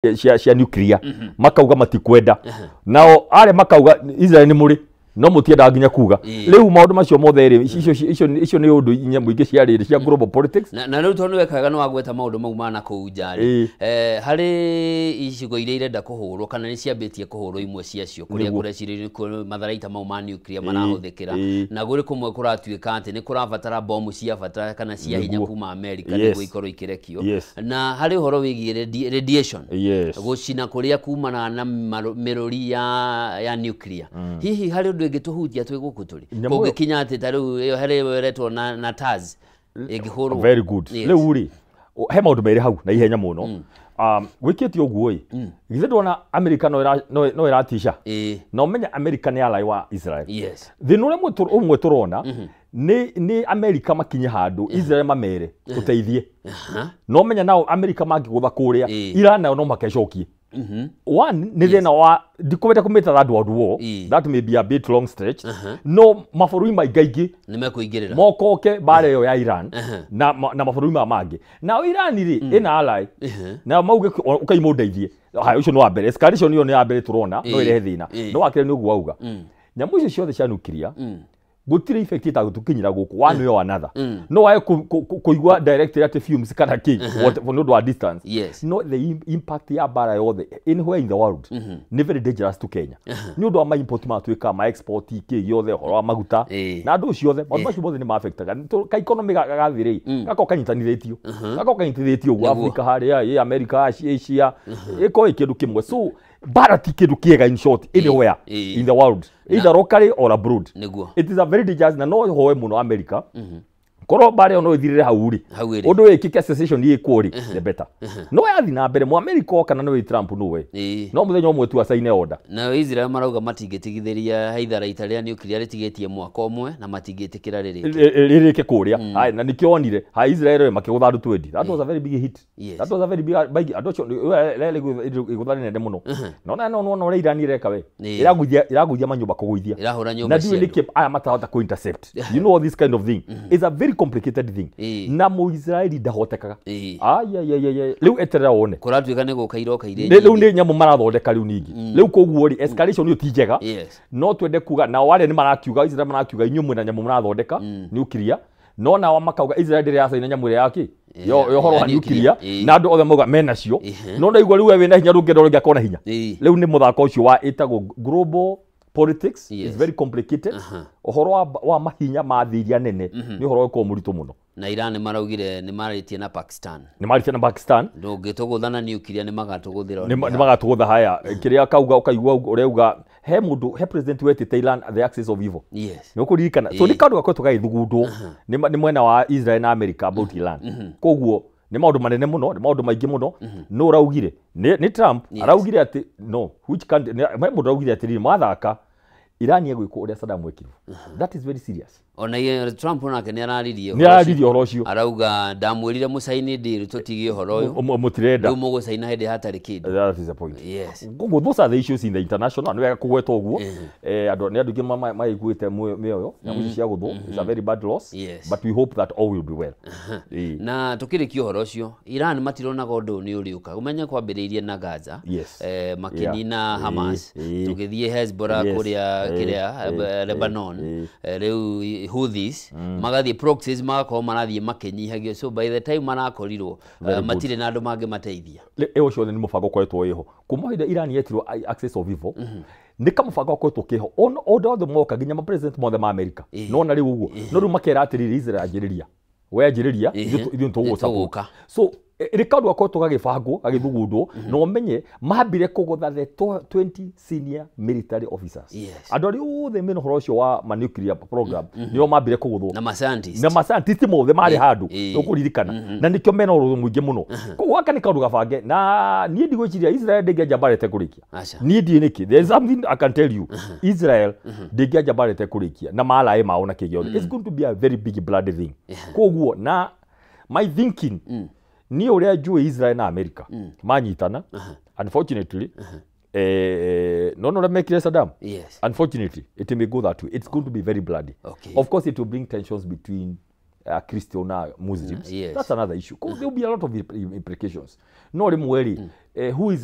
Cia nuclear makauga matikwenda, nao arĩa makauga Israel nĩ mũrĩ no mũtiendaga nginya kuga. Rĩu maũndũ macio mothe rĩ, icio nĩ ũndũ nyamũ ingĩ cia rĩrĩ cia global politics. Na rĩu tondũ wekaga nĩ wagweta maũndũ mau ma na kũu nja rĩ, harĩ icigo iria irenda kũhũrwo kana nĩ ciambĩtie kũhũrwo imwe ciacio kũrĩa kũrecirĩrio nĩkuo matharaita mau ma nuclear marahũthĩkĩra, na gũrĩ kũmwe kũratuĩka atĩ nĩ kũrabatara bomu cia bata kana cia hinya kuma Amerika nĩguo ikorwo ikĩrekio. Na harĩ ũhoro wĩgiĩ radiation, gũcina kũrĩa kumanaga na mĩrũri ya nuclear, hihi harĩ ũndũ ĩngĩtũhutia twĩ gũkũ tũrĩ kũngĩkinya atĩ ta rĩu ĩyo harĩ ĩyo ĩretwo na Taz ĩngĩhũrwo? Very good. Rĩu rĩ, he maũndũ merĩ hau na ihenya mũno. Gwĩkĩte ũguo ĩ, githĩ ndwona America no ĩratisha? Na ũmenye America nĩ ally wa Israel. Thĩna ũrĩa ũmwe tũrona nĩ America makinye handũ Israel mamere tũteithie. No ũmenye nao America mangĩgũtha kũrĩa Iran nayo no makecokie. One nĩ thĩna wa ndikwenda kũmĩta Third World War, that may be a bit long stretch, no mabũrũri maingaingĩ nĩ mekũingĩrĩra mokoke mbara ĩyo ya Iran na mabũrũri maya mangĩ. Nao Iran rĩ, ĩna ally na mauge ũkai mũndeithie. Haya, ũcio nĩ wa mbere. Escalation ĩyo nĩ ya mbere tũrona no ĩrehe thĩna. No wa kerĩ nĩ ũguo wauga, nyamũ icio ciothe cia nuclear gũtirĩ effect ĩtagũtũkinyĩra gũkũ one way or another. No wae kũigua directly atĩ fumes kana kĩ nĩ ũndũ wa distance. No the impact ya mbara yothe anywhere in the world nĩ very dangerous to Kenya nĩ ũndũ wa ma import matuĩka ma export kĩ yothe, ũhoro wa maguta na andũ ciothe, maũndũ macio mothe nĩ ma-affectaga ka economy gagathĩ rĩ, gakorwo kanyitanithĩtio, gakorwo kanyitanithĩtio ũguo Africa harĩa America, Asia, ĩkorwo ĩ kĩndũ kĩmwe. So mbara ti kĩndũ kĩega in short anywhere in the world, either locally or abroad. It is a very dangerous, na no hoe mũno America korwo mbara ĩyo no ĩthirĩre hau rĩ, ũndũ wĩkĩke cessation ĩkwo rĩ, the better. No yathi na mbere Mũamerika oka na nĩwe Trump nũwe, no mũthenya ũmwe tu acaine order. Na Israel marauga matingĩtigithĩria itharaita rĩa nuclear rĩtigĩtie mwaka ũmwe na matingĩtĩkĩra rĩrĩke rĩrĩke kũrĩa. Haya, na nĩkĩo onire haya Israel makĩgũtha andũ 20. That was a very big hit. That was a very big andũ acio igũtha rĩnene mũno. No no no ũrĩa Iran ĩreka we, ĩragũithia manyũmba kũgũithia, ĩrahũra nyũmba na ndiũĩ nĩkĩ aya matarahota kũ intercept. You know this kind of thing is a very complicated thing. Na Mũisraeli ndahotekaga. Rĩu eterera wone kũratuĩka nĩ gũka iroka irĩ rĩu nĩ nyamũ marathondeka rĩu ningĩ. Rĩu koguo rĩ, escalation ĩyo ti njega. No twende kuga nao arĩa nĩ marakiuga Israel marakiuga inyuĩ mwĩna nyamũ mũrathondeka nuclear, no nao makauga Israel ndĩrĩ yacaina nyamũ ĩrĩa yaki yo ũhoro wa nuclear, na andũ othe mauga menacio. No ndaigua rĩu we wĩna hinya ndũngĩenda ũrĩa ũngĩ akona hinya. Rĩu nĩ mũthako ũcio wa ĩtagwo global politics. Is very complicated. Ũhoro wa mahinya ma thĩ iria nene nĩ ũhoro ũkoragwo mũritũ mũno. Na Iran nĩ maraugire nĩ marĩtie na Pakistan. Nĩ marĩtie na Pakistan. Ndũngĩtũgũtha na nuclear nĩ magatũgũthĩra. Nĩ magatũgũtha. Haya, kĩrĩa kauga ũkaigua ũrauga he mũndũ he president wetĩte Iran the axis of evil. Nĩ ũkũririkana. So nĩ kaũndũ gakoretwo gagĩthugundwo nĩ mwena wa Israel na America about Iran. Koguo nĩ maũndũ manene mũno, nĩ maũndũ maingĩ mũno. No ũraugire nĩ Trump araugire atĩ no which country he mũndũ araugire atĩrĩrĩ, mwathaka Iran ĩgwĩkwo ũrĩa Saddam ekirwo. That is very serious. Ona Trump onake nĩ araririe Nĩ araririe ũhoro ũcio. Arauga ndamwĩrire mũcaini deal tũtigie ũhoro ũyũ. Mũtirenda. Rĩu mũgũcaina hĩndĩ hatarĩ kĩndũ. That is the point. Koguo those are the issues in the international. Nĩ wega kũgweta ũguo. Andũ nĩ andũ aingĩ maiguĩte mĩoyo nyamũ ici cia gũthwo. It's a very bad loss. But we hope that all will be well. Na tũkĩrĩkia ũhoro ũcio, Iran matironaga ũndũ ũyũ nĩ ũrĩũka. Ũmenye kwambĩrĩirie na Gaza, makĩnina Hamas, tũgĩthiĩ Hezbollah kũrĩa kĩrĩa Lebanon, rĩu Houthis magathiĩ proxies magakorwo marathiĩ makĩnyihagio, so by the time marakorirwo matirĩ na andũ mangĩmateithia. Ĩyo ciothe nĩ mũbango ũkoretwo wĩho kuma hĩndĩ Iran yetirwo axis of evil. Nĩ kamũbango gakoretwo kĩho ũndũ othe moka nginya ma president mothe ma America no na rĩu ũguo no rĩu makera atĩrĩrĩ, Israel anjĩrĩria we anjĩrĩria ithuĩ nĩtũgũgũ. So rĩ kaũndũ gakoretwo gagĩbangwo gagĩthugundwo. Na ũmenye mambire kũgũtha the 20 senior military officers, andũ arĩa othe mena ũhoro ũcio wa ma nuclear program nĩo mambire kũgũthwo na ma scientist na ma scientist mothe marĩ handũ ũkũririkana, na nĩkĩo mena ũrũrũ mũingĩ mũno. Koguo gaka nĩ kaũndũ gabange, na niĩ ndigwĩciria Israel ndĩngĩanjia mbara ĩtekũrĩkia. Niĩ ndiĩ nĩkĩ, there is something I can tell you, Israel ndĩngĩanjia mbara ĩtekũrĩkia na maalaĩ mao na kĩ gĩothe. It's going to be a very big bloody thing. Koguo na my thinking niĩ ũrĩa njũĩ Israel na America manyitana, unfortunately no no mekire Saddam. Unfortunately it may go that way. It's going to be very bloody. Of course it will bring tensions between Christian na Muslims. Yes. That's another issue. There will be a lot of implications. No rĩmwe rĩ, who is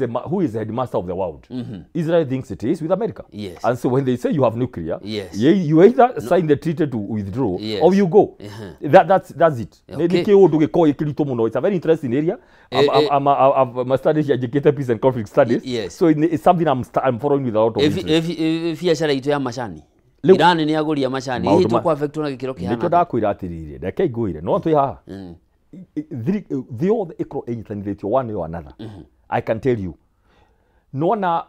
the headmaster of the world? Israel thinks it is with America. Yes. And so when they say you have nuclear, yes, you either sign the treaty to withdraw, yes, or you go. That's it. Okay. It's a very interesting area. I'm studying educated peace and conflict studies. Yes. So it's something I'm following with a lot of interest. If biacara itũ ya macani, Iran nĩ agũria macani, hihi tũkũ-affectwo na gĩkĩro kĩhana atĩa? Nĩkĩo ndakwĩra atĩrĩrĩ, reke ngwĩre, no twĩ haha. Thĩ yothe ĩkorwo ĩnyitanithĩtio one way or another. I can tell you. Nona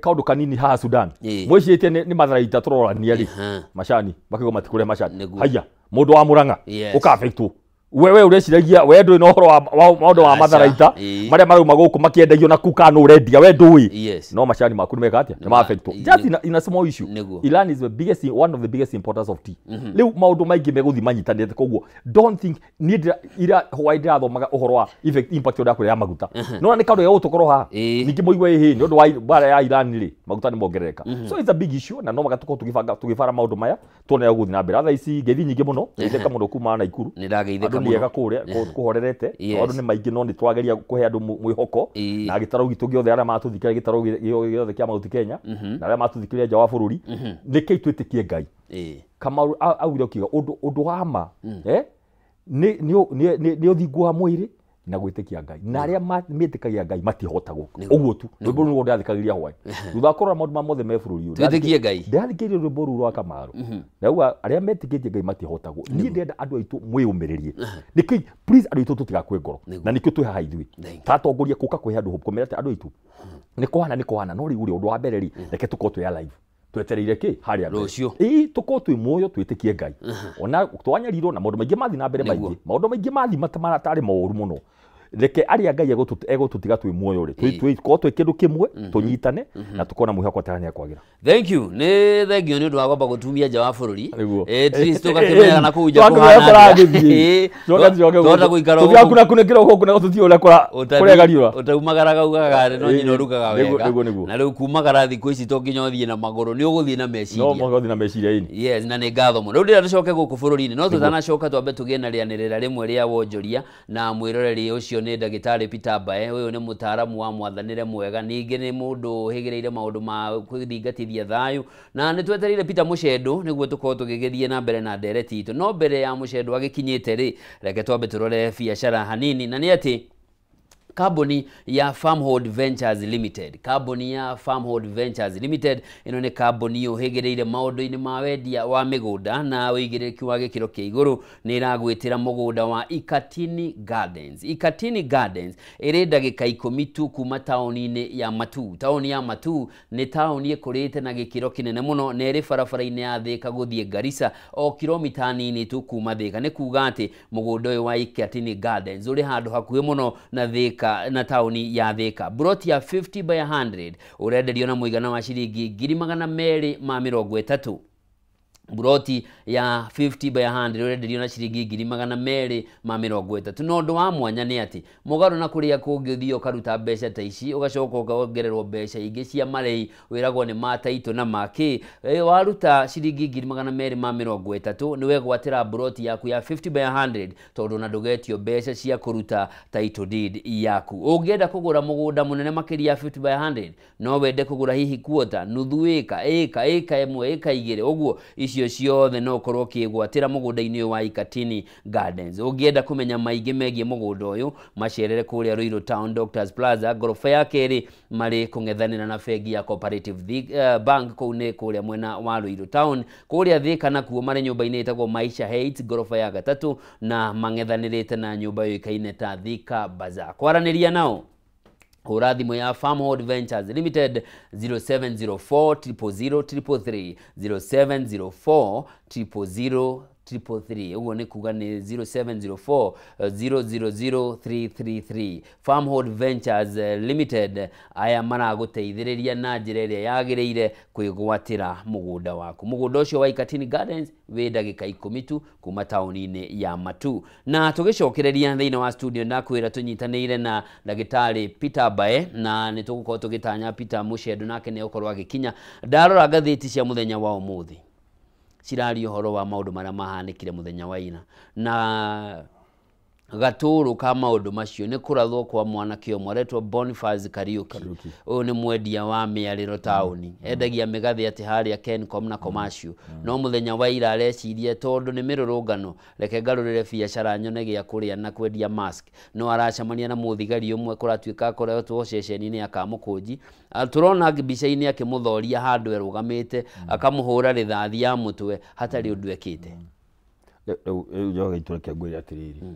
kaũndũ kanini haha Sudan. Mwĩcirĩtie nĩ matharaita tũrorania rĩ, macani, makiuga matikũrĩa macani. Haiya, mũndũ wa Mũrang'a ũka-affectwo. Wewe ũreciragia we ndũĩ na ũhoro wa maũndũ wa matharaita marĩa marauma gũkũ makĩendagio na kuu kana ũrendia we ndũĩ. No macani maku nĩ meka atĩa? Nĩ ma-affectwo. Just in a small issue. Iran is the biggest, one of the biggest importers of tea. Rĩu maũndũ maingĩ megũthiĩ manyitanĩte, koguo don't think niĩ ira hwaĩ ndĩrathomaga ũhoro wa effect impact ũrĩa ya maguta. No nĩ kaũndũ gegũtũkorwo haha. Ningĩ mũigue ĩhĩ nĩ ũndũ wa mbara ya Iran rĩ, maguta nĩ mongerereka. So it's a big issue na no mũhaka tũkorwo tũgĩbanga tũgĩbara maũndũ maya tuone ũrĩa gũgũthiĩ na mbere. Thaa ici ngeithi nyingĩ mũno, ngeithĩka mũno kuma Naikuru. Nĩ ndageithĩka andũ nĩ ega kũrĩa kũhorerete, andũ nĩ maingĩ no nĩ twageria kũhe andũ mwĩhoko na gĩtarũ gitũ gĩothe arĩa matũthikĩrĩria gĩtarũ gĩothe kĩa Mount Kenya na arĩa matũthikĩrĩria nja wa bũrũri, nĩkĩi twĩtĩkie Ngai. Kamau augire ũkiuga ũndũ wa ma nĩ ũthingu wa mwĩrĩ na gwĩtĩkia Ngai, na arĩa metĩkagia Ngai matihotagwo. Ũguo tu rwĩmbo rũu ndĩrathikagĩrĩria hwaĩ thutha wa kũrora maũndũ ma mothe me bũrũri ũyũ, twĩtĩkie Ngai. Ndĩrathikĩrĩria rwĩmbo rũu rwa Kamaru ndauga arĩa metĩkĩtie Ngai matihotagwo. Niĩ ndĩrenda andũ aitũ mwĩyũmĩrĩrie, nĩkĩ please andũ aitũ tũtigakue ngoro, na nĩkĩo twĩ haha ithuĩ tatongoria kũka kũhe andũ hope, kũmera atĩ andũ aitũ nĩ kũhana nĩ kũhana, no rĩu rĩ ũndũ wa mbere rĩ, reke tũkorwo twĩ alive, twetereire kĩ harĩa mbere rũciũ, ĩĩ tũkorwo twĩ muoyo twĩtĩkie Ngai. Ona twanyarirwo na maũndũ maingĩ mathiĩ na mbere maingĩ, maũndũ maingĩ mathiĩ matarĩ moru mũno, reke arĩa Ngai egũtũtiga twĩ muoyo rĩ, tũkorwo twĩ kĩndũ kĩmwe, tũnyitane na tũkorwo na mwĩhoko atĩ nĩ ekwagĩra. Thank you. Nĩ thank you nĩ ũndũ wa kwamba gũtumia nja wa bũrũri. At least tũgakĩmenyaga na kũu nja kũhana atĩa. Twahota gũikara ũguo tũgakunakuna gũkũ na tũtiũĩ ũrĩa kũregariũra. Ũtaumagaraga ugaga no nyina ũrugaga wega. Na rĩu kumagara thikũ ici to nginya ũthiĩ na magũrũ, nĩ ũgũthiĩ na meciria. No mũhaka ũthiĩ na meciria ini. Yes, na nĩ ngatho mũno. Rĩu ndĩrenda tũcoke gũkũ bũrũri-inĩ, no tũtanacoka twambe tũgĩe na rĩanĩrĩra rĩmwe rĩa wonjoria na mwĩroreri ũcio nĩ ndagĩtarĩ Peter Mbae. Ũyũ nĩ mũtaaramu wa mwathanĩre mwega, ningĩ nĩ mũndũ ũhĩgĩrĩire maũndũ ma gũthingatithia thayũ, na nĩ twetereire Peter Mũcendo nĩguo tũkorwo tũgĩgĩthiĩ na mbere na ndereti itũ. No mbere ya Mũcendo agĩkinyĩte rĩ, reke twambe tũrore biacara hanini, na nĩ atĩ kambuni ya Farmhold Ventures Limited. Kambuni ya Farmhold Ventures Limited ĩno nĩ kambuni ũhĩgĩrĩire maũndũ-inĩ ma wendia wa mĩgũnda na ũigĩrĩrĩki wa gĩkĩro kĩa igũrũ. Nĩ ĩragwĩtĩra mũgũnda wa Ikatini Gardens. Ikatini Gardens ĩrĩ ndagĩka 10 tu kuma taũni-inĩ ya Matuu. Taũni ya Matuu nĩ taũni ĩkũrĩte na gĩkĩro kĩnene mũno na ĩrĩ barabara-inĩ ya Thĩka gũthiĩ Garissa, o kilomita nini tu kuma Thĩka. Nĩ kuga atĩ mũgũnda ũyũ wa Ikatini Gardens ũrĩ handũ hakuhĩ mũno na Thĩka na taũni ya Thĩka. Broti ya 50 by 100 ũrenderio na mũigana wa ciringi 230,000. Broti ya 50 by 100 ũrenderio na ciringi 230,000. No ũndũ wa mwanya nĩ atĩ mũgarũ na kũrĩa kũngĩ ũthiĩ ũkaruta mbeca ta ici ũgacoka ũkongererwo mbeca ingĩ cia marĩhi wĩragwo nĩ ma taitũ na makĩ, waruta ciringi 230,000 nĩ wegwatĩra broti yaku ya 50 by 100 tondũ na ndũgetio mbeca cia kũruta title deed yaku. Ũngĩenda kũgũra mũgũnda mũnene makĩria ya 50 by 100 no wende kũgũra hihi kuota, nuthu ĩka, ĩka, ĩka ĩmwe, ĩka igĩrĩ, ũguo icio ciothe no ũkorwo ũkĩgwatĩra mũgũnda-inĩ ũyũ wa Ikatini Gardens. Ũngĩenda kũmenya maingĩ megiĩ mũgũnda ũyũ, macerere kũrĩa Ruiru Town Doctors Plaza ngoroba ya kerĩ, marĩ kũng'ethanĩra na bengi ya Cooperative Bank, kũu nĩ kũrĩa mwena wa Ruiru Town. Kũrĩa Thĩka nakuo marĩ nyũmba-inĩ ĩtagwo Maisha Heights ngoroba ya gatatũ, na mang'ethanĩrĩte na nyũmba yũĩkaine ta Thika Bazaar. Kwaranĩria nao hũra thimũ ya Farmhold Ventures Limited 0704 000 333, 0704 000 333, ũguo nĩ kuga nĩ 0704 000 333. Farmhold Ventures Limited aya maragũteithĩrĩria na njĩra ĩrĩa yagĩrĩire kwĩgwatĩra mũgũnda waku. Mũgũnda ũcio wa Ikatini Gardens wĩ ndagĩka 10 tu kuma taũni-inĩ ya Matuu. Na tũgĩcokereria thĩinĩ wa studio ndakwĩra tũnyitanĩire na ndagĩtarĩ Peter Mbae, na nĩ tũgũkorwo tũgĩtanya Peter Mũcendo nake nĩ egũkorwo agĩkinya. Ndarora ngathĩti cia mũthenya wa ũmũthĩ Ciraria ũhoro wa maũndũ marĩa mahanĩkire mũthenya wa ira. Na gatũrũ ka maũndũ macio nĩ kũrathwo kwa mwanake ũmwe aretwo Boniface Kariuki. Ũyũ nĩ mwendia wa mĩarĩro taũni, endagia mĩgathĩ atĩ harĩa Kencom na Commercial. No mũthenya wa ira areciria tondũ nĩ mĩrũrũngano, reke ngarũrĩre biacara nyone gĩa kũrĩa na kwendia mask. No aracemania na mũthigari ũmwe kũratuĩka akoretwo ceceni-inĩ ya Kamũkũnji. Tũrona mbica-inĩ akĩmũthoria handũ erũgamĩte, akamũhũra rithathi ya mũtwe hatarĩ ũndũ ekĩte. Rĩu njoke itũreke ngwĩre atĩrĩrĩ,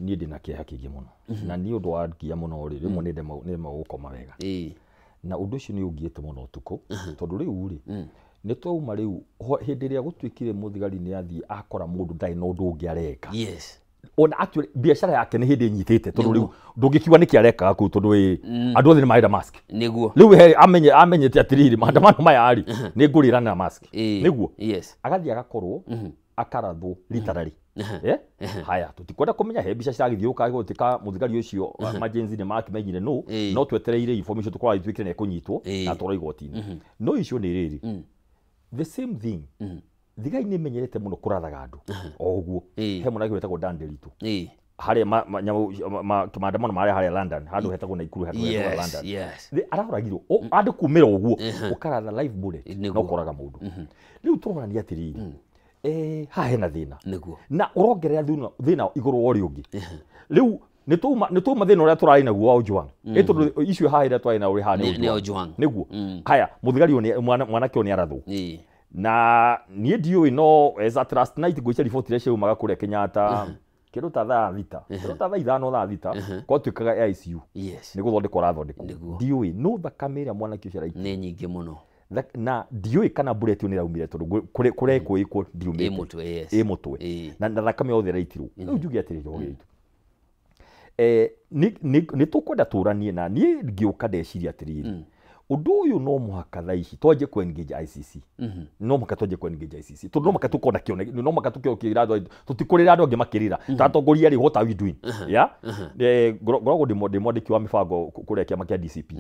niĩ ndĩna kĩeha kĩingĩ mũno na niĩ ũndũ wa ngia mũno rĩ, rĩmwe nĩ ndemagwo gũkoma wega. Na ũndũ ũcio nĩ ũngiĩte mũno ũtukũ, tondũ rĩu rĩ nĩ twauma rĩu hĩndĩ ĩrĩa gũtuĩkire mũthigari nĩ athiĩ akora mũndũ ndarĩ na ũndũ ũngĩ areka. Ona actually biacara yake nĩ hĩndĩ ĩnyitĩte, tondũ rĩu ndũngĩkiuga nĩkĩ arekaga kũu, tondũ andũ othe nĩ marenda mask. Nĩguo. Rĩu amenyete atĩrĩrĩ, maandamano maya rĩ nĩ ngũrĩra na mask. Nĩguo. Agathiĩ agakorwo akarathwo literally. Haya, tutikwenda kũmenya he mbica ciragĩthiũka gũtuĩka mũthigari ũcio majenzi nĩ makĩmenyire no no twetereire information tũkorwo ituĩkire nĩ ekũnyitwo na atwarwo igoti-inĩ. No icio nĩ rĩrĩ, the same thing, thigari nĩ imenyerete mũno kũrathaga andũ o ũguo. He mwanake wĩtagwo Dan Nderitu harĩa maandamano marĩa harĩa London, handũ hetagwo Naikuru, handũ hetagwo London. Arahũragirwo andũ kumĩra ũguo, ũkaratha live bullet na ũkoraga mũndũ. Rĩu tũrorania atĩrĩrĩ, haha hena thĩna na ũrongerera thĩna igũrũ wa ũrĩa ũngĩ. Rĩu nĩ twauma thĩna ũrĩa tũrarĩ naguo wa Ojwang, ĩ tondũ icio haha ĩrĩa twarĩ nayo haha nĩ Ojwang. Nĩguo. Haya, mũthigari ũyũ mwanake ũyũ nĩ arathwo. Na niĩ ndiũĩ, no as at last night ngwĩciria riboti iria ciaumaga kũrĩa Kenyatta kĩndũ ta thaa thita, kĩndũ ta thaa ithano thaa thita, gwatuĩkaga ICU nĩ gũthondekwo arathondekwo. Ndiũĩ no thakame ĩrĩa mwanake ũcio araitire nĩ nyingĩ mũno, na ndiũĩ kana bullet ĩyo nĩ ĩraumire, tondũ kũrekwo ĩkwo ndiumĩte ĩ mũtwe, na thakame yothe ĩraitirwo. Rĩu njuge atĩrĩrĩ, njoge itũ, nĩ tũkwenda tũranie, na niĩ ngĩũka ndeciria atĩrĩrĩ, ũndũ ũyũ no mũhaka thaa ici twanjie kũ engage ICC. No mũhaka twanjie kũ engage ICC, tondũ no mũhaka tũkona kĩone, no mũhaka tũkĩra andũ, tũtikũrĩra andũ angĩ makĩrĩra ta atongoria rĩ, what are we doing? Yeah, ngoragwo ndĩ mwandĩki wa mĩbango kũrĩa kĩama kĩa DCP,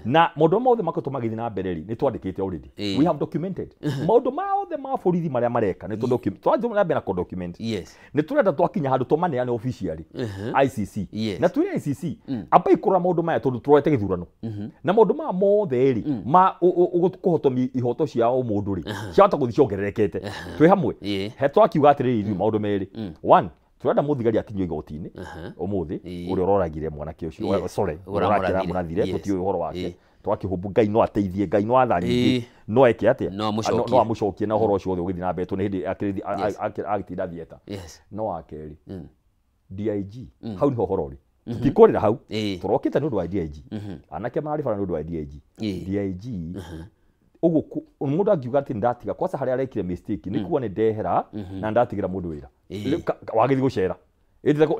na maũndũ mothe makoretwo magĩthiĩ na mbere rĩ, nĩ twandĩkĩte already. We have documented maũndũ mothe ma borithi marĩa mareka, nĩ tũrathiĩ na mbere na kũ document. Nĩ tũrenda twakinya handũ tũmaneane officially ICC, na twĩre ICC ambai kũrora maũndũ maya, tondũ tũrorete gĩthurano na maũndũ maya mothe rĩ ma kũhotomia ihoto cia o mũndũ rĩ ciahota gũthiĩ ciongererekete. Twĩ hamwe he twakiuga atĩrĩrĩ, ithuĩ maũndũ merĩ. One, tũrenda mũthigari akinyio igoti-inĩ ũmũthĩ, ũrĩa ũroragire mwanake ũcio, sorry, ũramũrathire, tũtiũĩ ũhoro wake, twakĩhũmbu Ngai no ateithie, Ngai no atha nyingĩ, no eke atĩa, no amũcokie na ũhoro ũcio wothe ũgĩthiĩ na mbere, tondũ nĩ hĩndĩ agĩtinda theatre. No wa kerĩ, DIG, hau nĩho ũhoro ũrĩ. Tũtikũrĩra hau, tũrokĩte nĩ ũndũ wa DIG. Anake mararĩ bara nĩ ũndũ wa DIG. DIG ũguo mũndũ angiuga atĩ ndatiga kwanza harĩa arekire mistake nĩ kuga nĩ ndehera na ndatigĩra mũndũ wĩra wagĩthiĩ gũcera,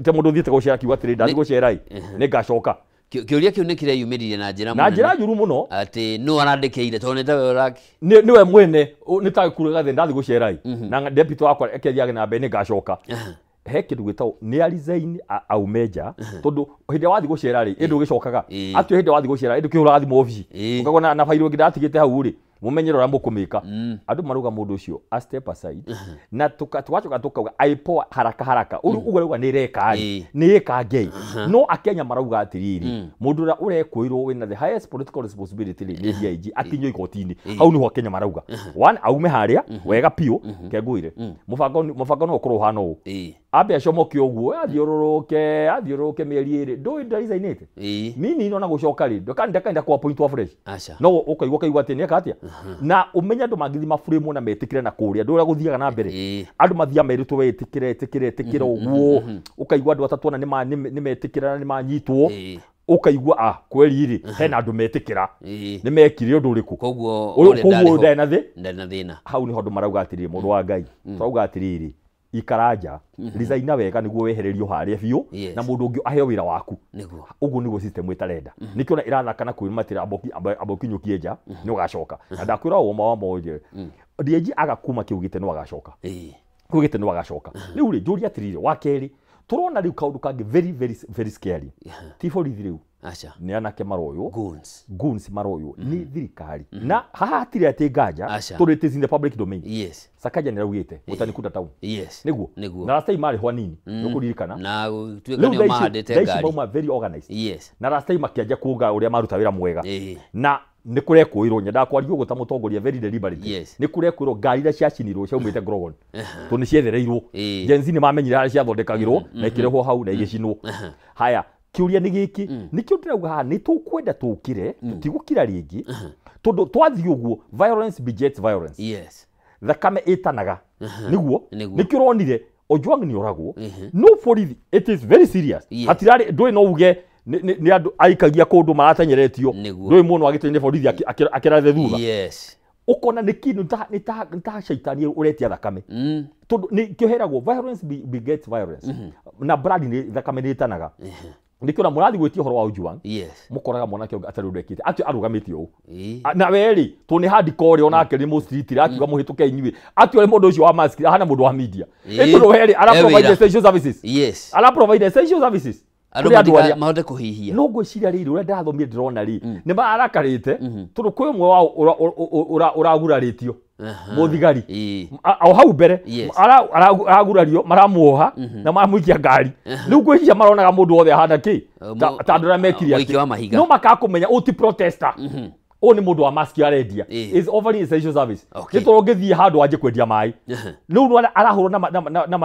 te mũndũ ũthiĩte gũcera akiuga atĩrĩ ndathiĩ gũcera ĩ nĩ ngacoka. Kĩũria kĩu nĩ kĩreyumĩririe na njĩra na njĩra njũru mũno, atĩ nũ arandĩkĩire tondũ nĩ tawe ũraki nĩwe mwene nĩ ta kuga atĩ ndathiĩ gũcera ĩ na deputy wakwa ekethiage na mbere nĩ ngacoka. He kĩndũ gĩtagwo nĩ a resign aume nja, tondũ hĩndĩ ĩrĩa wathiĩ gũcera rĩ ĩndũ ũgĩcokaga atĩ hĩndĩ wathiĩ gũcera ĩndũ kĩhũraga thimũ obici ũkagwo na bairũ ĩngĩ ndatigĩte hau rĩ, mũmenyere ũrĩa mũkũmĩka. Andũ marauga mũndũ ũcio a step aside, na tũgacoka tũkauga IPOA haraka haraka ũguo rauga nĩ ĩreka rĩ nĩ ĩkange. No akenya marauga atĩrĩrĩ, mũndũ ũrĩa ũrekũĩrwo wĩna the highest political responsibility rĩ nĩ DIG, akinyio igoti-inĩ. Hau nĩho akenya marauga one, aume harĩa wega biũ, kengũire mũbango no ũkorwo ũhana ũũ, ambe acomoke ũguo athiũrũrũke mĩeri ĩrĩ ndũĩ ndarizainĩte mini no na gũcoka rĩ ndakaenda kwa point wa fresh, no ũkaigua kaigua atĩ nĩeka atĩa, na ũmenye andũ mangĩthiĩ maframe na metĩkĩre na kũrĩa ndũ ũrĩa gũthiaga na mbere, andũ mathiaga merĩtwo we ĩtĩkĩre ĩtĩkĩre ĩtĩkĩre ũguo, ũkaigua andũ atatũ ona nĩ metĩkĩra na nĩ manyitwo, ũkaigua a kweri rĩ hena andũ metĩkĩra nĩ mekire ũndũ ũrĩkũ, koguo ndarĩ na thĩna. Hau nĩho andũ marauga atĩrĩrĩ, mũndũ wa Ngai tũrauga atĩrĩrĩ, ikara nja resigna wega nĩguo wehererio harĩa biũ na mũndũ ũngĩ aheo wĩra waku. Ũguo nĩguo system ĩtarenda, nĩkĩo ĩrathaka na kwĩmatĩra ambokinyũkie nja nĩ ũgacoka. Na ndakwĩra ũma wa moje, DIG aga kuma kĩu gĩte nĩ agacoka, kĩu gĩte nĩ agacoka. Rĩu rĩ njũria atĩrĩrĩ, wa kerĩ tũrona rĩu kaũndũ kangĩ very very very scary, ti borithi rĩu Aca. Nĩ anake maroywo. Goons. Goons maroywo nĩ thirikari. Na haha hatirĩ atĩ nganja tondũ it is in the public domain. Yes. Sakaja nĩ araugĩte Mũtanikunda town. Yes. Nĩguo. Nĩguo. Na last time marĩ hwanini nĩũkũririkana. Na gũtuĩka nĩo mahandĩte ngari. Thaa ici mauma very organized. Yes. Na last time makĩanjia kuuga ũrĩa maruta wĩra mwega. Na nĩ kũrekũĩrwo nyendaga kwaria ũguo ta mũtongoria very deliberately. Yes. Nĩ kũrekũĩrwo ngari iria ciacinirwo ciaumĩte Grogon tondũ nĩ ciethereirwo. Gen Z nĩ mamenyire harĩa ciathondekagĩrwo na ikĩrehwo hau na igĩcinwo. Haya, kĩũria nĩ gĩkĩ, nĩkĩo ndĩrauga haha nĩ tũkwenda tũkĩre, tũtigũkira rĩngĩ tondũ twathiĩ ũguo violence begets violence. Yes. Thakame ĩtanaga. Nĩguo nĩkĩo ũronire Ojwang nĩ oragwo. No borithi, it is very serious. Hatirarĩ ndũĩ no uge nĩ andũ aikagia kũndũ maratenyeretio ndũĩ mũno agĩtwo nĩ borithi akĩrathe thutha. Yes. Ũkona nĩ kĩndũ nĩ ta caitani ũretia thakame tondũ nĩkĩo heragwo violence begets violence. Na blood nĩ thakame nĩ ĩtanaga. Nĩkĩo na mũrathiĩ gwĩtia ũhoro wa Ojwang. Yes. Mũkoraga mwanake ũngĩ atarĩ ũndũ ekĩte atĩ arũgamĩte ũũ na we rĩ tondũ nĩ hardcore onake nĩ mũstreet akiuga mũhĩtũke inyuĩ atĩ ũrĩa mũndũ ũcio wa mask ahana mũndũ wa media tondũ we rĩ ara provide essential services. Yes. Ara provide essential services andũ mahote kũhihia. No ngwĩciria rĩrĩ ũrĩa ndathomire ndĩrona rĩ nĩ marakarĩte tondũ kwĩ ũmwe wao ũragurarĩtio mũthigari o hau mbere aragurario maramuoha na maramũikia ngari. Rĩu ngwĩciria maronaga mũndũ wothe ahana kĩ ta andũ arĩa mekire atĩ no makaga kũmenya ũyũ ti protester, ũyũ nĩ mũndũ wa mask arendia, is offering essential service. Nĩ tondũ ũngĩthiĩ handũ wanjie kwendia maĩ rĩu arahũrwo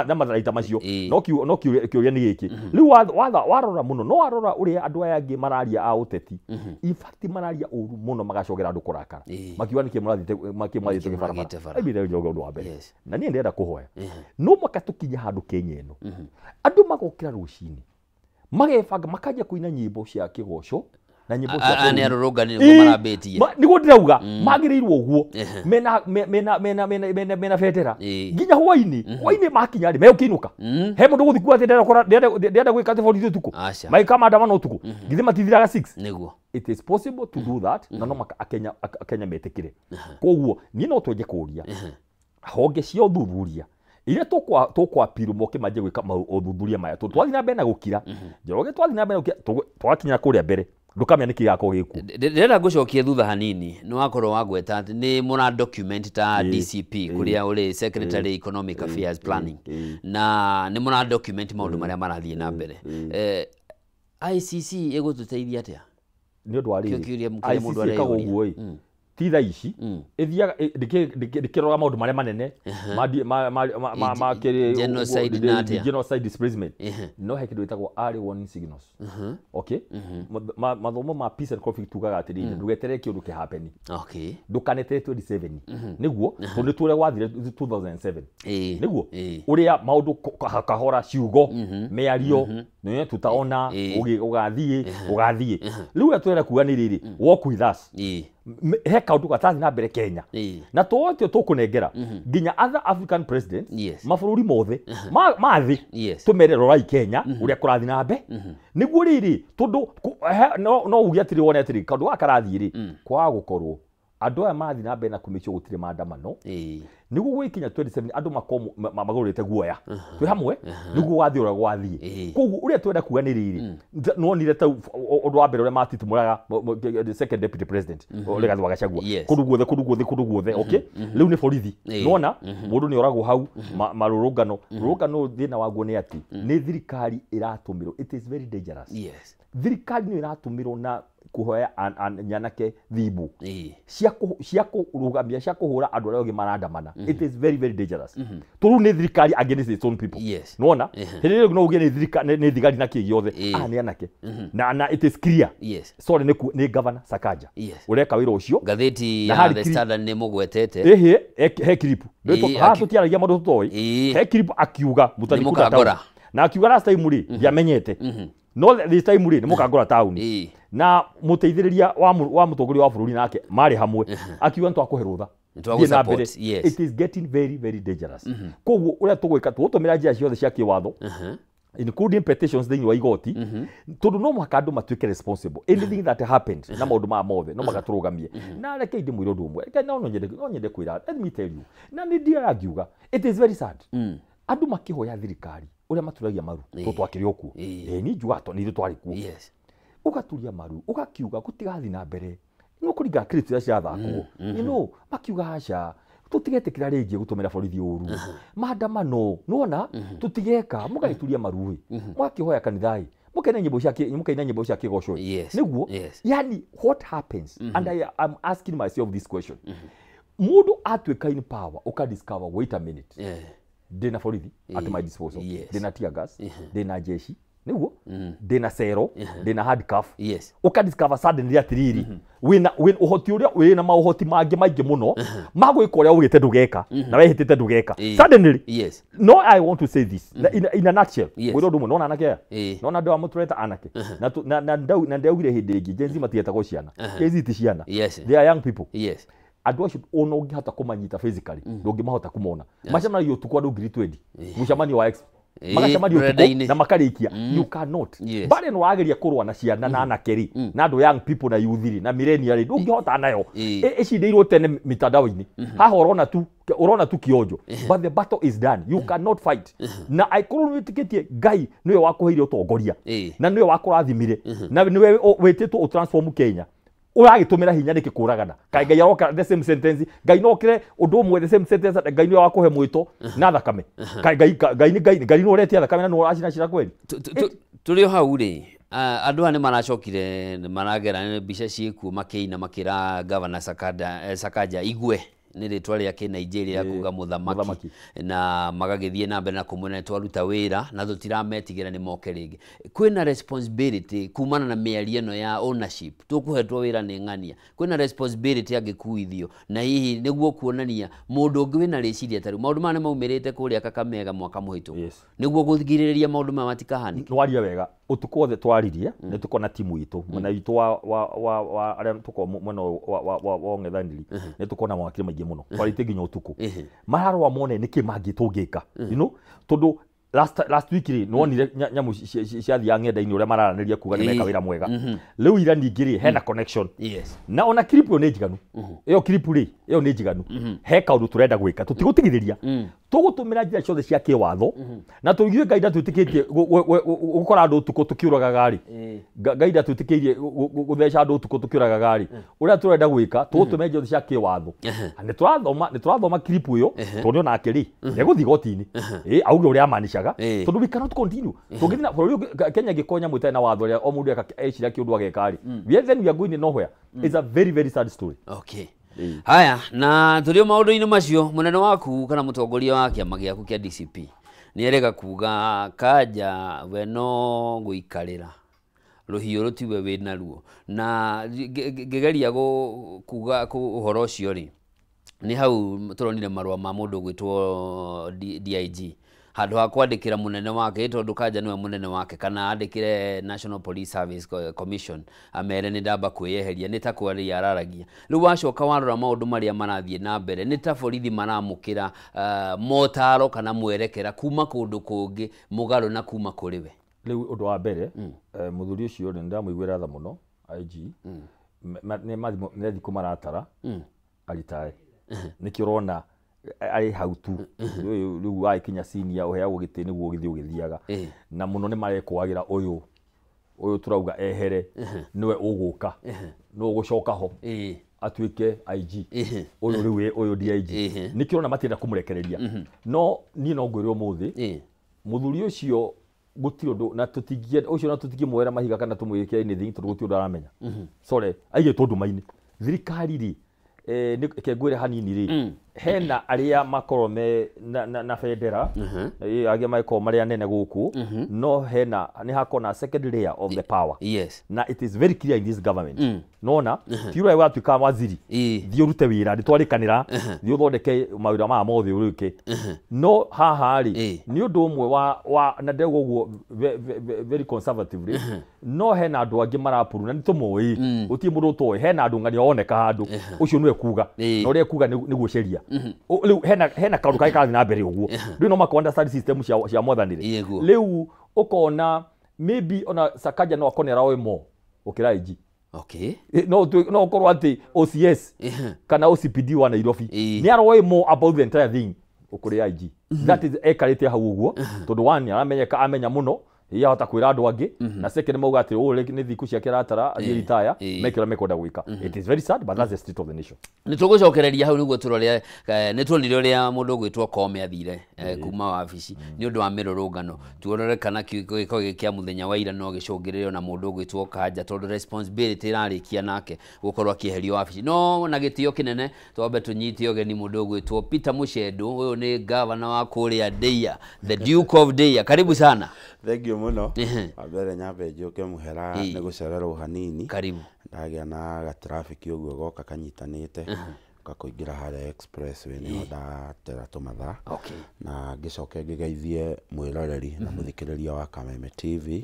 na matharaita macio. No kĩũria nĩ gĩkĩ rĩu warora mũno no warora ũrĩa andũ aya angĩ mararia a ũteti, in fact mararia ũru mũno magacogera andũ kũrakara makiuga nĩkĩ mũrathiĩte barabara. Ĩbire njoge ũndũ wa mbere na niĩ ndĩrenda kũhoya no mũhaka tũkinye handũ Kenya ĩno andũ magokĩra rũcinĩ magebanga makanjia kũina nyĩmbo cia kĩgoco na nyĩmbo cia bũrũri. Nĩ arũrũngani nĩguo marambĩtie. Nĩguo ndĩrauga magĩrĩirwo ũguo mena bendera nginya hwaĩ-inĩ makinya rĩ megũkĩinũka. He mũndũ gũthiĩ kuga atĩ ndĩrenda gwĩka atĩ borithi ũtukũ magĩka maandamano ũtukũ githĩ matithiraga 6. Nĩguo. It is possible to do that na no maka Akenya metĩkĩre. Koguo niĩ no twenje kũũria honge cia ũthuthuria iria tũkwapirwo moke manjie gwĩka ũthuthuria maya tondũ twathiĩ na mbere na gũkira Njoroge twathiĩ na mbere na gũkira twakinya kũrĩa mbere ndũkamenya nĩkĩ gĩgakorwo gĩkuo. Ndĩrenda ngũcokie thutha hanini nĩ wakorwo wagweta atĩ nĩ mũra document ta DCP kũrĩa ũrĩ Secretary Economic Affairs Planning na nĩ mũra document maũndũ marĩa marathiĩ na mbere. ICC ĩgũtũteithia atĩa? Nĩ ũndũ wa rĩrĩ ICC ĩkaga ũguo ĩ ti thaa ici ĩthiaga ndĩkĩroraga maũndũ marĩa manene ma genocide displacement no he kĩndũ gĩtagwo early warning signals. Okay, mathomo ma peace and conflict tugaga atĩrĩrĩ ndũgeterere kĩũndũ kĩhappen. Okay. Ndũkaneterere 27 nĩguo tondũ nĩ tũrĩa gwathire 2007 nĩguo ũrĩa maũndũ kahora ciugo mĩario nĩ tutaona ũgathiĩ rĩu ũrĩa tũrenda kuga nĩ rĩrĩ walk with us he kaũndũ gatathi na mbere Kenya na tũotio tũkũnengera nginya other African presidents mabũrũri mothe ma thĩ tũmere rorai Kenya ũrĩa kũrathiĩ na mbere nĩguo rĩrĩ tondũ no uge atĩrĩ wone atĩrĩ kaũndũ gaka karathiĩ rĩ kwaga gũkorwo andũ aya marathiĩ na mbere na kũmĩcio gũtirĩ maandamano nĩguo gwĩkinya 27 andũ makorwo magũrĩte guoya twĩ hamwe nĩguo wathiĩ ũrĩa gwathiĩ. Koguo ũrĩa twenda kuga nĩ rĩrĩ nĩwonire ta ũndũ wa mbere ũrĩa matitimũraga the second deputy president Rigathi wa Gachagua kũndũ guothe kũndũ guothe kũndũ guothe. Okay, rĩu nĩ borithi nĩwona mũndũ nĩ oragwo hau marũrũngano rũrũngano thĩna waguo nĩ atĩ nĩ thirikari ĩratũmĩrwo. It is very dangerous. Thirikari nĩ ĩratũmĩrwo na kuhoya nyanake thimbu cia kũrũgamia cia kũhũra andũ arĩa angĩ marandamana. It is very very dangerous. Tondũ nĩ thirikari against its own people. Nĩwona hĩndĩ ĩyo no uge nĩ thirikari nĩ thigari na kĩ gĩothe nĩ anake na it is clear. Sorry nĩ Governor Sakaja ũreka wĩra ũcio. Ngathĩti ya The Standard nĩ mũgwetete. Ĩhĩ he clip haha tũtiaragia maũndũ tũtoĩ. He clip akiuga Mũtanikunda town na akiuga last time rĩ ndiamenyete no this time rĩ nĩ mũkangora taũni na mũteithĩrĩria wa mũtongoria wa bũrũri nake marĩ hamwe akiuga nĩ twakũhe rũtha. It is getting very very dangerous. Koguo ũrĩa tũgwĩka tũgũtũmĩra njĩra ciothe cia kĩwatho including petitions thĩinĩ wa igoti tondũ no mũhaka andũ matuĩke responsible anything that happened na maũndũ maya mothe no magatũrũgamie. Na reke ndĩmwĩre ũndũ ũmwe, reke no nyende kwĩra, let me tell you, na nĩ ndiaga ngiuga it is very sad andũ makĩhoya thirikari ũrĩa maturagia maru tondũ twakĩrĩ o kuo. Niĩ njugaga tondũ nĩ ithuĩ twarĩ kuo. Ũgaturia maru ũgakiuga gũtigathiĩ na mbere no kũringa clips iria ciathakwo you know makiuga aca tutigetĩkĩra rĩngĩ gũtũmĩra borithi ũru maandamano nĩwona tutigeka mũgagĩturia maru mũgakĩhoya kanitha mũkaina nyĩmbo cia mũkaina nyĩmbo cia kĩgoco nĩguo. Yani what happens and I am asking myself this question. Mũndũ atuĩka in power uka discover wait a minute ndĩna borithi at my disposal, ndĩna tear gas, ndĩna jeshi nĩguo, ndĩna cero, ndĩna handcuff. Uka discover suddenly atiriri wina ũhoti ũrĩa wĩna maũhoti mangĩ maingĩ mũno ma gwĩka ũrĩa ugĩte ndũgeka na wehĩtĩte ndũgeka suddenly. No, I want to say this in a nutshell. Ngwĩra ũndũ ũmwe, nona anake aya, nona andũ aya mũtũreta anake na ndaugire hĩndĩ ĩngĩ Gen Z matietagwo ciana. Gen Z ti ciana, they are young people. Andũ acio ona ũngĩhota kũmanyita physically ndũngĩmahota kũmona. Macemanagia ũtukũ andũ 20,000 mũcemanio wa ex magacemania ũtukũ na makarĩkia. You cannot. Bare no wageria kũrũa na ciana na anake rĩ na andũ young people na youth rĩ na millennial rĩ ndũngĩhota nayo ĩcindĩirwo tene mitandao-inĩ. Haha ũrona tu kionjo, but the battle is done, you cannot fight. Na angĩkorwo nĩwĩtĩkĩtie Ngai nĩwe wakũheire ũtongoria na nĩwe wakũrathimire na nĩwe wĩtĩtwo ũtransform Kenya, ũragĩtũmĩra hinya nĩkĩ kũragana? Kaĩ Ngai aroka the same sentence, Ngai no okire ũndũ ũmwe the same sentence, Ngai nĩwe wakũhe mwĩto na thakame. Kaĩ Ngai nĩ Ngai, Ngai nĩwe ũretia thakame na nĩwe ũracina kweli. Tũrĩ o hau rĩ, andũ aya nĩ maracokire maragera mbica ciĩkuo makĩina makĩra Governor Sakaja Igwe nĩ rĩtwa rĩa kĩ-Nigeria kuga mũthamaki, na magagĩthiĩ na mbere na kũmwĩra nĩ twaruta wĩra na tũtirametigĩra nĩ moke rĩngĩ. Kwĩna responsibility kumana na mĩario ĩno ya ownership, tũkũhetwo wĩra nĩ ng'ania, kwĩna responsibility angĩkuithio na hihi nĩguo kuonania mũndũ ũngĩ wĩna rĩciria ta rĩu. Maũndũ maya nĩ maumĩrĩte kũrĩa Kakamega mwaka mũhĩtũku nĩguo kũgirĩrĩria maũndũ maya matikahanĩke. Nĩwaria wega, ũtukũ wothe twaririe nĩ tũkona timu itũ mwena witũ wa arĩa tũkoragwo mwena wa ũng'ethanĩri nĩ tũkona mawakiri maingĩ mũno twarĩtie nginya ũtukũ mararũa mone nĩkĩ mangĩ tũngĩka you know tondũ last week rĩ nĩwonire nyamũ ciathiaga ng'enda-inĩ ũrĩa mararanĩria kuga nĩ meka wĩra mwega. Rĩu ira ningĩ rĩ hena connection na ona clip ĩyo nĩ njiganu, ĩyo clip rĩ ĩyo nĩ njiganu. He kaũndũ tũrenda gwĩka, tũtigũtigithĩria, tũgũtũmĩra njĩra ciothe cia kĩwatho na tũigue Ngai ndatwĩtĩkĩtie gũkora andũ ũtukũ tũkĩũragaga rĩ, Ngai ndatwĩtĩkĩirie gũtheca andũ ũtukũ tũkĩũragaga rĩ, ũrĩa tũrenda gwĩka tũgũtũmĩra njĩra ciothe cia kĩwatho. Nĩ tũrathoma clip ĩyo tondũ onake rĩ nĩegũthiĩ igoti-inĩ auge ũrĩa amanicaga tondũ we cannot continue. Tũngĩthiĩ na bũrũri Kenya ĩngĩkorwo nyamũ ĩtarĩ na watho ũrĩa o mũndũ eciria kĩũndũ ageka rĩ, then we are going nowhere. It's a very very sad story. Okay. Haya, na tũrĩ o maũndũ-inĩ macio, mũnene waku kana mũtongoria wa kĩama gĩaku kĩa DCP nĩ erega kuga Kanja we no gũikarĩra rũhiũ rũtiwe wĩnaruo, na ngĩgeria kuga ũhoro ũcio rĩ nĩ hau tũronire marũa ma mũndũ ũgwĩtwo DIG handũ ha kwandĩkĩra mũnene wake tondũ Kanja nĩwe mũnene wake, kana andĩkĩre National Police Service Commission amere nĩ ndamba kwĩyeheria, nĩ ta kwaria araragia. Rĩu wacoka warora maũndũ marĩa marathiĩ na mbere nĩ ta borithi maramũkĩra motaro kana mwerekera kuma kũndũ kũngĩ mũgarũ na kuma kũrĩ we. Rĩu ũndũ wa mbere mũthuri ũcio nĩ ndamũiguĩra tha mũno IG nĩ thikũ maratara aritae nĩkĩo ũrona arĩ hau tu rĩu wagĩkinya senior ũheagwo gĩtĩ nĩguo ũgĩthiĩ ũgĩthiaga na mũno nĩ marekwagĩra ũyũ tũrauga ehere nĩwe ũgũka nĩwe ũgũcoka ho atuĩke IG ũyũ rĩu ũyũ DIG nĩkĩo ũrona matienda kũmũrekereria. No niĩ no ngwĩre ũmũthĩ mũthuri ũcio gũtirĩ ũndũ na tũtingĩ ũcio na tũtingĩmuoera mahiga kana tũmwĩke anything tondũ gũtirĩ ũndũ aramenya. Sorry, aigĩtwo nduma-inĩ thirikari rĩ reke ngwĩre hanini rĩ hena arĩa makorwo me na bendera arĩa makorwo marĩ anene gũkũ no hena nĩ hakorwo na second layer of the power. Na it is very clear in this government nona ti ũrĩa watuĩka waziri thiĩ ũrute wĩra nĩ twarĩkanĩra thiĩ ũthondeke mawĩra maya mothe ũrĩke no haha rĩ nĩ ũndũ ũmwe wa na ndauga ũguo very conservatively no hena andũ angĩ marapuru na nĩ tũmoĩ gũtirĩ mũndũ ũtoĩ hena andũ ng'ania oneka handũ ũcio nĩwe kuga na ũrĩa kuga nĩguo sheria rĩu hena kaũndũ karĩa karathiĩ na mbere ũguo rĩu no maka understand system cia mwathani rĩ rĩu ũkona maybe ona Sakaja no akone aroĩ mo gũkĩra IG. Okay. No ũkorwo atĩ OCS kana OCPD wa Nairobi nĩ aroĩ more about the entire thing ũkũrĩ IG. That is ekarĩte hau ũguo tondũ one aramenyeka amenya mũno Yahota kwĩra andũ angĩ na second mauga atĩ ũũ nĩ thikũ ciake aratara athiĩ retire meke ũrĩa mekwenda gwĩka. It is very sad, but that's the state of the nation. Nĩ tũgũcokereria hau nĩguo tũrore nĩ tuonire ũrĩa mũndũ ũgwĩtwo Koome athire kuma wabici nĩ ũndũ wa mĩrũrũngano. Tuorore kana gĩko gĩkĩ kĩa mũthenya wa ira no gĩcũngĩrĩrio na mũndũ ũgwĩtwo Kanja tondũ responsibility ĩrarĩkia nake gũkorwo akĩeherio wabici. No na gĩtĩo kĩnene twambe tũnyite ũgeni mũndũ ũgwĩtwo Peter Muchendu, ũyũ nĩ gavana wa kũrĩa Ndeia, the Duke of Ndeia. Karibu sana. Thank you muno. Wambere nyambe njuke muhera nĩ gũcererwo hanini. Karibu. Ndagĩa na gatraffic ũguo goka kanyitanĩte gakũingĩra harĩa expressway nĩho ndatera tũmathaa. Okay. Na ngĩcoke ngĩgeithie mwĩroreri na mũthikĩrĩria wa Kameme TV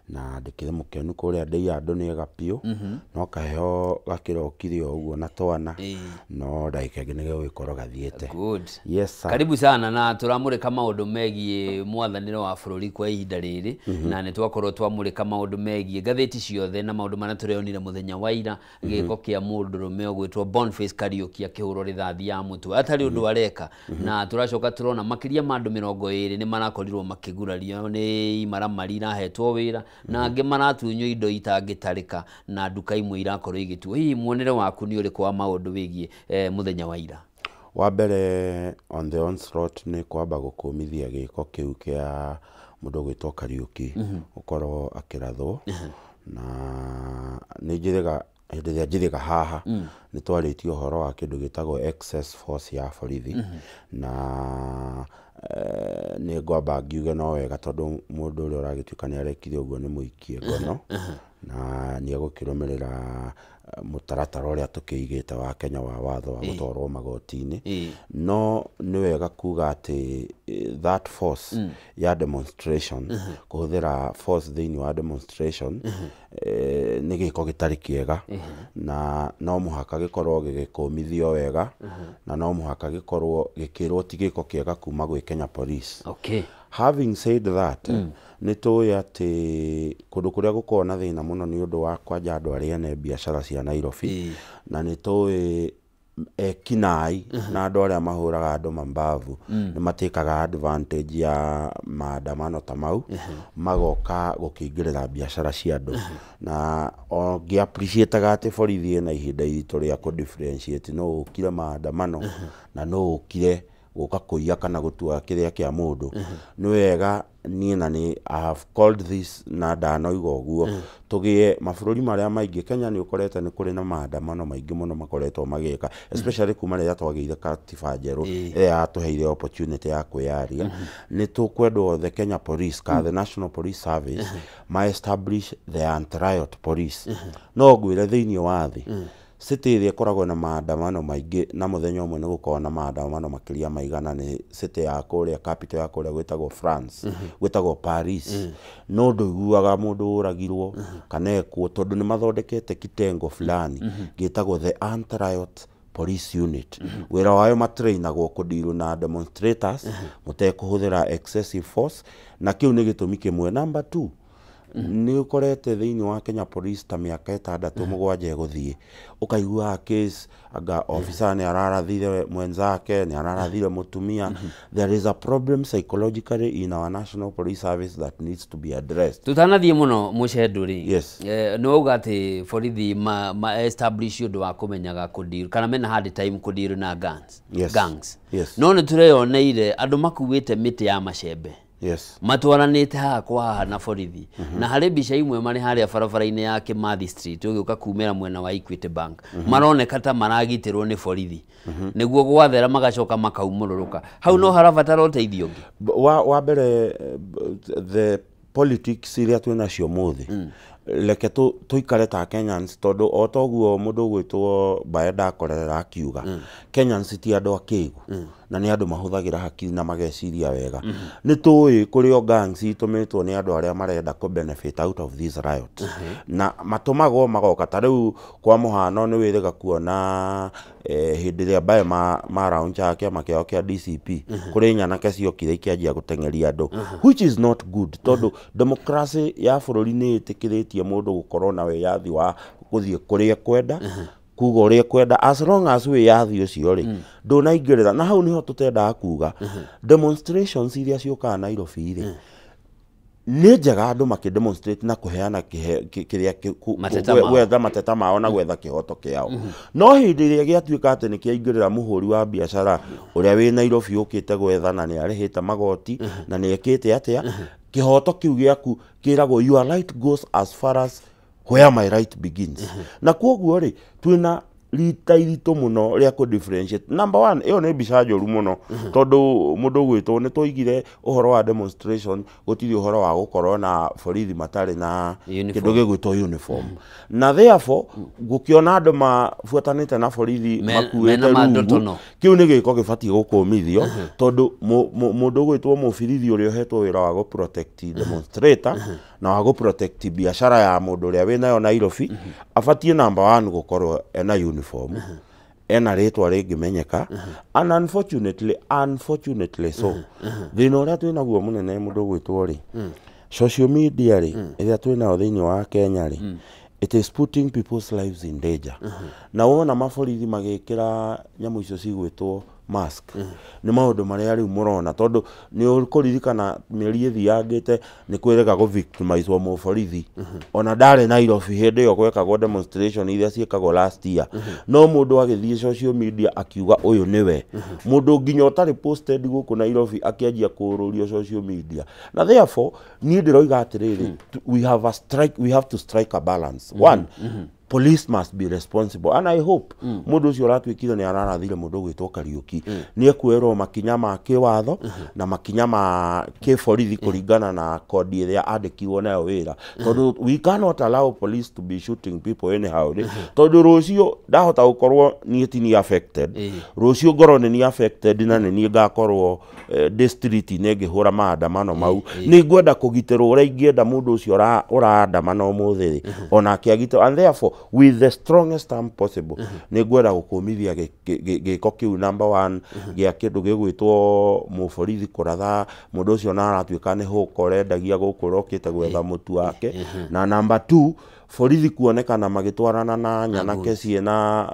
na ndĩkĩrĩ mũkenu kũrĩa Ndeia andũ nĩ ega biũ no kaheho gakĩrokire o ũguo na twana no ndagĩka ĩngĩ nĩgegũgĩkorwo gathiĩte. Good. Yes sir. Karibu sana na tũramũrĩka maũndũ megiĩ mwathanĩre wa bũrũri kwa ihinda rĩrĩ na nĩ twakorwo twamũrĩka maũndũ megiĩ ngathĩti ciothe na maũndũ marĩa tũreonire mũthenya wa ira gĩko kĩa mũndũrũme ũgwĩtwo Boniface Kariuki akĩhũrwo rithathi ya mũtwe atarĩ ũndũ areka na tũracoka tũrona makĩria ma andũ 20 nĩ marakorirwo makĩgurario nĩ imaramari irahetwo wĩra na angĩ maratunywo indo itangĩtarĩka na nduka imwe irakorwo igĩtuo. Hihi muonere waku nĩ ũrĩkũ wa maũndũ wĩgiĩ mũthenya wa ira? Wa mbere on the onslaught nĩ kwamba gũkũmithia gĩko kĩu kĩa mũndũ ũgwĩtwo Kariuki gũkorwo akĩrathwo na nĩ njĩrĩga hĩndĩ ĩrĩa njĩrĩga haha nĩ twarĩtie ũhoro wa kĩndũ gĩtagwo excess force ya borithi na nĩ ngwamba ngiuge no wega tondũ mũndũ ũrĩa ũragĩtuĩka nĩ arekire ũguo nĩ mũikie ngono na nĩ egũkĩrũmĩrĩra mũtaratara ũrĩa tũkĩigĩte wa Kenya wa watho wa gũtwarwo magoti-inĩ. No nĩ wega kuga atĩ that force ya demonstration kũhũthĩra force thĩinĩ wa demonstration nĩ gĩko gĩtarĩ kĩega na no mũhaka gĩkorwo gĩgĩkũmithio wega na no mũhaka gĩkorwo gĩkĩrwo ti gĩko kĩega kuma gwĩ Kenya Police. Okay. Having said that, nĩ tũĩ atĩ kũndũ kũrĩa gũkoragwo na thĩna mũno nĩ ũndũ wa kwanja andũ arĩa ene biacara cia Nairobi na nĩ tũĩ ekinai na andũ arĩa mahũraga andũ mambavu nĩ matĩkaga advantage ya maandamano ta mau magoka gũkĩingĩrĩra biacara cia andũ na ngĩ appreciate-aga atĩ borithi ĩna ihinda iritũ rĩa kũ differentiate no ũkire maandamano na no ũkire gũka kũiya kana gũtua kĩrĩa kĩa mũndũ. Nĩ wega niĩ na nĩ I have called this na ndanoiga ũguo tũgĩe mabũrũri marĩa maingĩ. Kenya nĩ ũkorete nĩ kũrĩ na maandamano maingĩ mũno makoretwo magĩka especially kuma rĩrĩa twagĩire katiba njerũ ĩrĩa yatũheire opportunity ya kwĩyaria. Nĩ tũkwendwo the Kenya Police ka the National Police Service ma establish the anti-riot police. No ngwĩre thĩinĩ wa thĩ city ĩrĩa ĩkoragwo na maandamano maingĩ na mũthenya ũmwe nĩ gũkoragwo na maandamano makĩria maigana nĩ city ya kũrĩa capital ya kũrĩa gwĩtagwo France gwĩtagwo Paris. No ndũiguaga mũndũ ũragirwo kana ekwo tondũ nĩ mathondekete kitengo fulani gĩtagwo the anti-riot police unit. Wĩra wayo matrainagwo kũdeal na demonstrators mũtekũhũthĩra excessive force na kĩu nĩ gĩtũmi kĩmwe. Number 2, nĩ ũkorete thĩinĩ wa Kenya Police ta mĩaka 6 7 ĩgũthiĩ ũkaiguaga case anga officer nĩ ararathire mwenzake nĩ ararathire mũtumia. There is a problem psychologically in our National Police Service that needs to be addressed. Tũtanathiĩ mũno Muchendu rĩ, yes, nĩ wauga atĩ borithi ma establish ũndũ wa kũmenyaga kũdeal kana mena hard time kũdeal na gangs. Yes. Gangs. Yes. No nĩ tũreyoneire andũ makuĩte mĩtĩ ya macembe. Yes. Matwaranĩte haha kwa haha na borithi na harĩ mbica imwe marĩ harĩa barabara-inĩ ya Kimathi Street ũgĩũka kumĩra mwena wa Equity Bank maroneka ta maragitĩrwo nĩ borithi nĩguo gwathera magacoka makaumũrũrũka. Hau no harabatara ũteithio ũngĩ. Wa mbere the politics iria twĩ nacio mũthĩ reke tũikare ta Kenyans tondũ o toguo mũndũ ũgwĩtwo Mbae ndakorerera akiuga Kenyans ti andũ akĩgu na nĩ andũ mahũthagĩra hakiri na mageciria wega. Nĩ tũĩ kũrĩ o gangs itũmĩtwo nĩ andũ arĩa marenda kũ benefit out of this riot na matũmagwo magoka ta rĩu kwa mũhano nĩ wĩrĩga kuona hĩndĩ ĩrĩa Mbae maraunchaga kĩama kĩao kĩa DCP kũrĩ nyanake ciokire ikĩanjia gũteng'eria andũ which is not good tondũ democracy ya bũrũri nĩ ĩtĩkĩrĩtie mũndũ gũkorwo na wĩyathi wa gũthiĩ kũrĩa ekwenda kuga ũrĩa ekwenda as long as wĩyathi ũcio rĩ ndũnaingĩrĩra. Na hau nĩho tũtendaga kuga demonstrations iria ciũkaga Nairobi rĩ Nĩ njega andũ makĩ demonstrate na kũheana kĩrĩa gwetha mateta mao na gwetha kĩhoto kĩao. No hĩndĩ ĩrĩa gĩatuĩka atĩ nĩ kĩaingĩrĩra mũhũri wa biacara ũrĩa wĩ Nairobi ũkĩte gwetha na nĩ arĩhĩte magoti na nĩ ekĩte atĩa, kĩhoto kĩu gĩaku kĩragwo your right goes as far as where my right begins. Na kwoguo rĩ, twĩna rita iritũ mũno rĩa kũ differentiate. Number one, ĩyo nĩ mbica njũru mũno tondũ mũndũ ũgwĩtwo nĩ twaigire ũhoro wa demonstration gũtirĩ ũhoro wa gũkorwo na borithi matarĩ na kĩndũ gĩgwĩtwo uniform. Na therefore gũkĩona andũ mabuatanĩte na borithi makuĩte rungu, kĩu nĩ gĩko gĩbatiĩ gũkũmithio tondũ mũndũ ũgwĩtwo mũbirithi ũrĩa ũhetwo wĩra wa gũ protect demonstrator na wa gũ protect biacara ya mũndũ ũrĩa wĩnayo Nairobi abatiĩ number one gũkorwo ena uniform, ena rĩtwa rĩngĩmenyeka. And unfortunately so thĩna ũrĩa twĩnaguo mũnene mũndũ ũgwĩtwo rĩ, social media rĩ ĩrĩa twĩnayo thĩinĩ wa Kenya rĩ, it is putting people's lives in danger. Na wona maborithi magĩkĩra nyamũ icio cigwĩtwo mask nĩ maũndũ marĩa rĩu mũrona tondũ nĩ ũkũririkana mĩeri ĩthiangĩte nĩ kwĩrĩga gũ victimize mũborithi. Ona ndarĩ Nairobi hĩndĩ ĩyo gwekagwo demonstration iria ciĩkagwo last year, no mũndũ agĩthiĩ social media akiuga ũyũ nĩwe mũndũ nginya ũtarĩ posted gũkũ Nairobi akĩanjia kũũrũrio social media. Na therefore niĩ ndĩroiga atĩrĩrĩ, we have to strike a balance. One, police must be responsible, and I hope mũndũ ũcio ũratuĩkire nĩ ararathire mũndũ ũgwĩtwo Kariuki nĩ ekuoerwo makinya ma kĩwatho na makinya ma kĩborithi kũringana na kodi ĩrĩa andĩkirwo nayo wĩra, tondũ we cannot allow police to be shooting people anyhow. Tondũ rũciũ ndahota gũkorwo niĩ ti ni affected, rũciũ ngorwo nĩ ni affected na nĩ niĩ ngakorwo ndĩ street-inĩ ngĩhũra maandamano mau, nĩ ngwenda kũgitĩrwo ũrĩa ingĩenda mũndũ ũcio ũraandamana ũmũthĩ rĩ onake agitĩrwo. And therefore with the strongest term possible nĩ ngwenda gũkũmithia gĩko kĩu number one gĩa kĩndũ gĩgwĩtwo mũborithi kũratha mũndũ ũcio na aratuĩka nĩ hũka ũrendagia gũkũ ũrokĩte gwetha mũtu wake. Na number two, borithi kuonekana magĩtwarana na nyanake ciĩna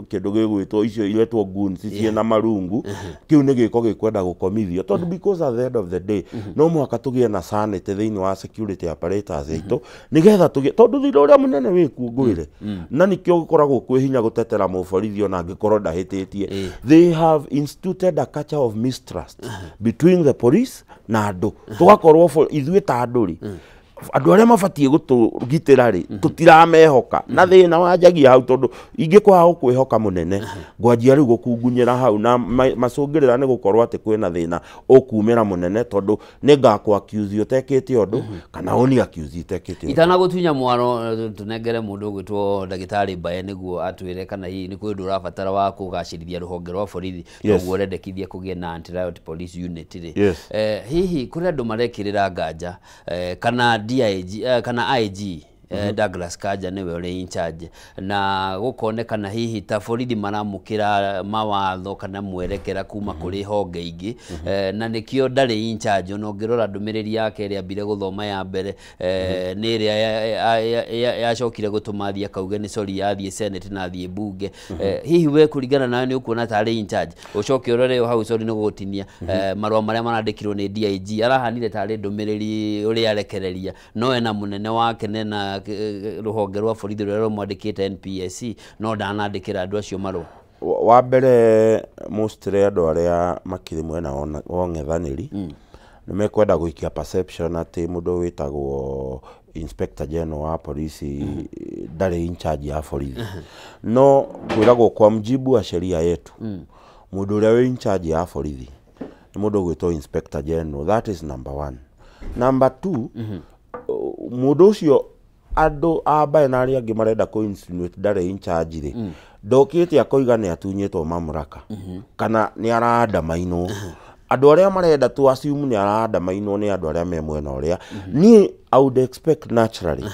kĩndũ gĩgwĩtwo icio iretwo goons ciĩna marungu, kĩu nĩ gĩko gĩkwenda gũkomithio tondũ because at the end of the day no mũhaka tũgĩe na sanity thĩinĩ wa security apparatus itũ nĩgetha tũgĩe, tondũ thĩna ũrĩa mũnene wĩkuo ngwĩre na nĩkĩo gũkoragwo kwĩ hinya gũtetera mũborithi ona angĩkorwo ndahĩtĩtie. They have instituted a culture of mistrust between the police na andũ, tũgakorwo ithuĩ ta andũ rĩ, andũ arĩa mabatiĩ gũtũgitĩra rĩ tũtiramehoka. Na thĩna wanjagia hau tondũ ingĩkwaga gũkwĩhoka mũnene ngwanjia rĩu gũkungunyĩra hau na macũngĩrĩra nĩ gũkorwo atĩ kwĩna thĩna ũkumĩra mũnene tondũ nĩ ngakũ accuse ũtekĩte ũndũ kana ũni accuse ũtekĩte ũndũ. Itanagũtunya mwaro tũnengere mũndũ ũgwĩtwo ndagĩtarĩ Mbae nĩguo atwĩre kana hihi nĩ kwĩ ũndũ ũrabatara wa kũgacĩrithia rũhonge rwa borithi ũguo ũrendekithia kũgĩe na anti-riot police unit rĩ. Hihi kũrĩ andũ marekĩrĩra nganja kana DIG kana IG Douglas Kanja nĩwe ũrĩ in charge na gũkonekana hihi ta borithi maramũkĩra mawatho kana mwerekera kuma kũrĩ honge ingĩ, na nĩkĩo ndarĩ in charge. Ona ũngĩrora ndũmĩrĩri yake ĩrĩa ambire gũthoma ya mbere nĩ ĩrĩa yacokire gũtũma athiĩ akauge nĩ sorry yathiĩ Senate na athiĩ bunge. Hihi we kũringana nawe nĩ ũkuona ta arĩ in charge? Ũcoke ũrore hau, sorry nĩ gũgũtinia, marũa marĩa marandĩkirwo nĩ DIG arahanire tarĩ ndũmĩrĩri ũrĩa arekereria, no ena mũnene wake nena rũhonge rwa borithi rũrĩa rũmwandĩkĩte NPSC no ndanandĩkĩra andũ acio marũa. Wa mbere mostly andũ arĩa makĩrĩ mwena wa ũng'ethanĩri nĩ mekwenda gũikia perception atĩ mũndũ wĩtagwo Inspector General wa polisi ndarĩ in charge ya borithi. No kwĩragwo kwa mjibu wa sheria yetu mũndũ ũrĩa wĩ in charge ya borithi nĩ mũndũ ũgwĩtwo Inspector General. That is number one. Number two, mũndũ ũcio andũ a mbaĩ na arĩa angĩ marenda kũ insinuate ndarĩ in charge rĩ, ndokĩte akoiga nĩ atunyĩtwo mamlaka kana nĩ araandamainwo. Andũ arĩa marenda tu assume nĩ araandamainwo nĩ andũ arĩa me mwena ũrĩa. Niĩ I would expect naturally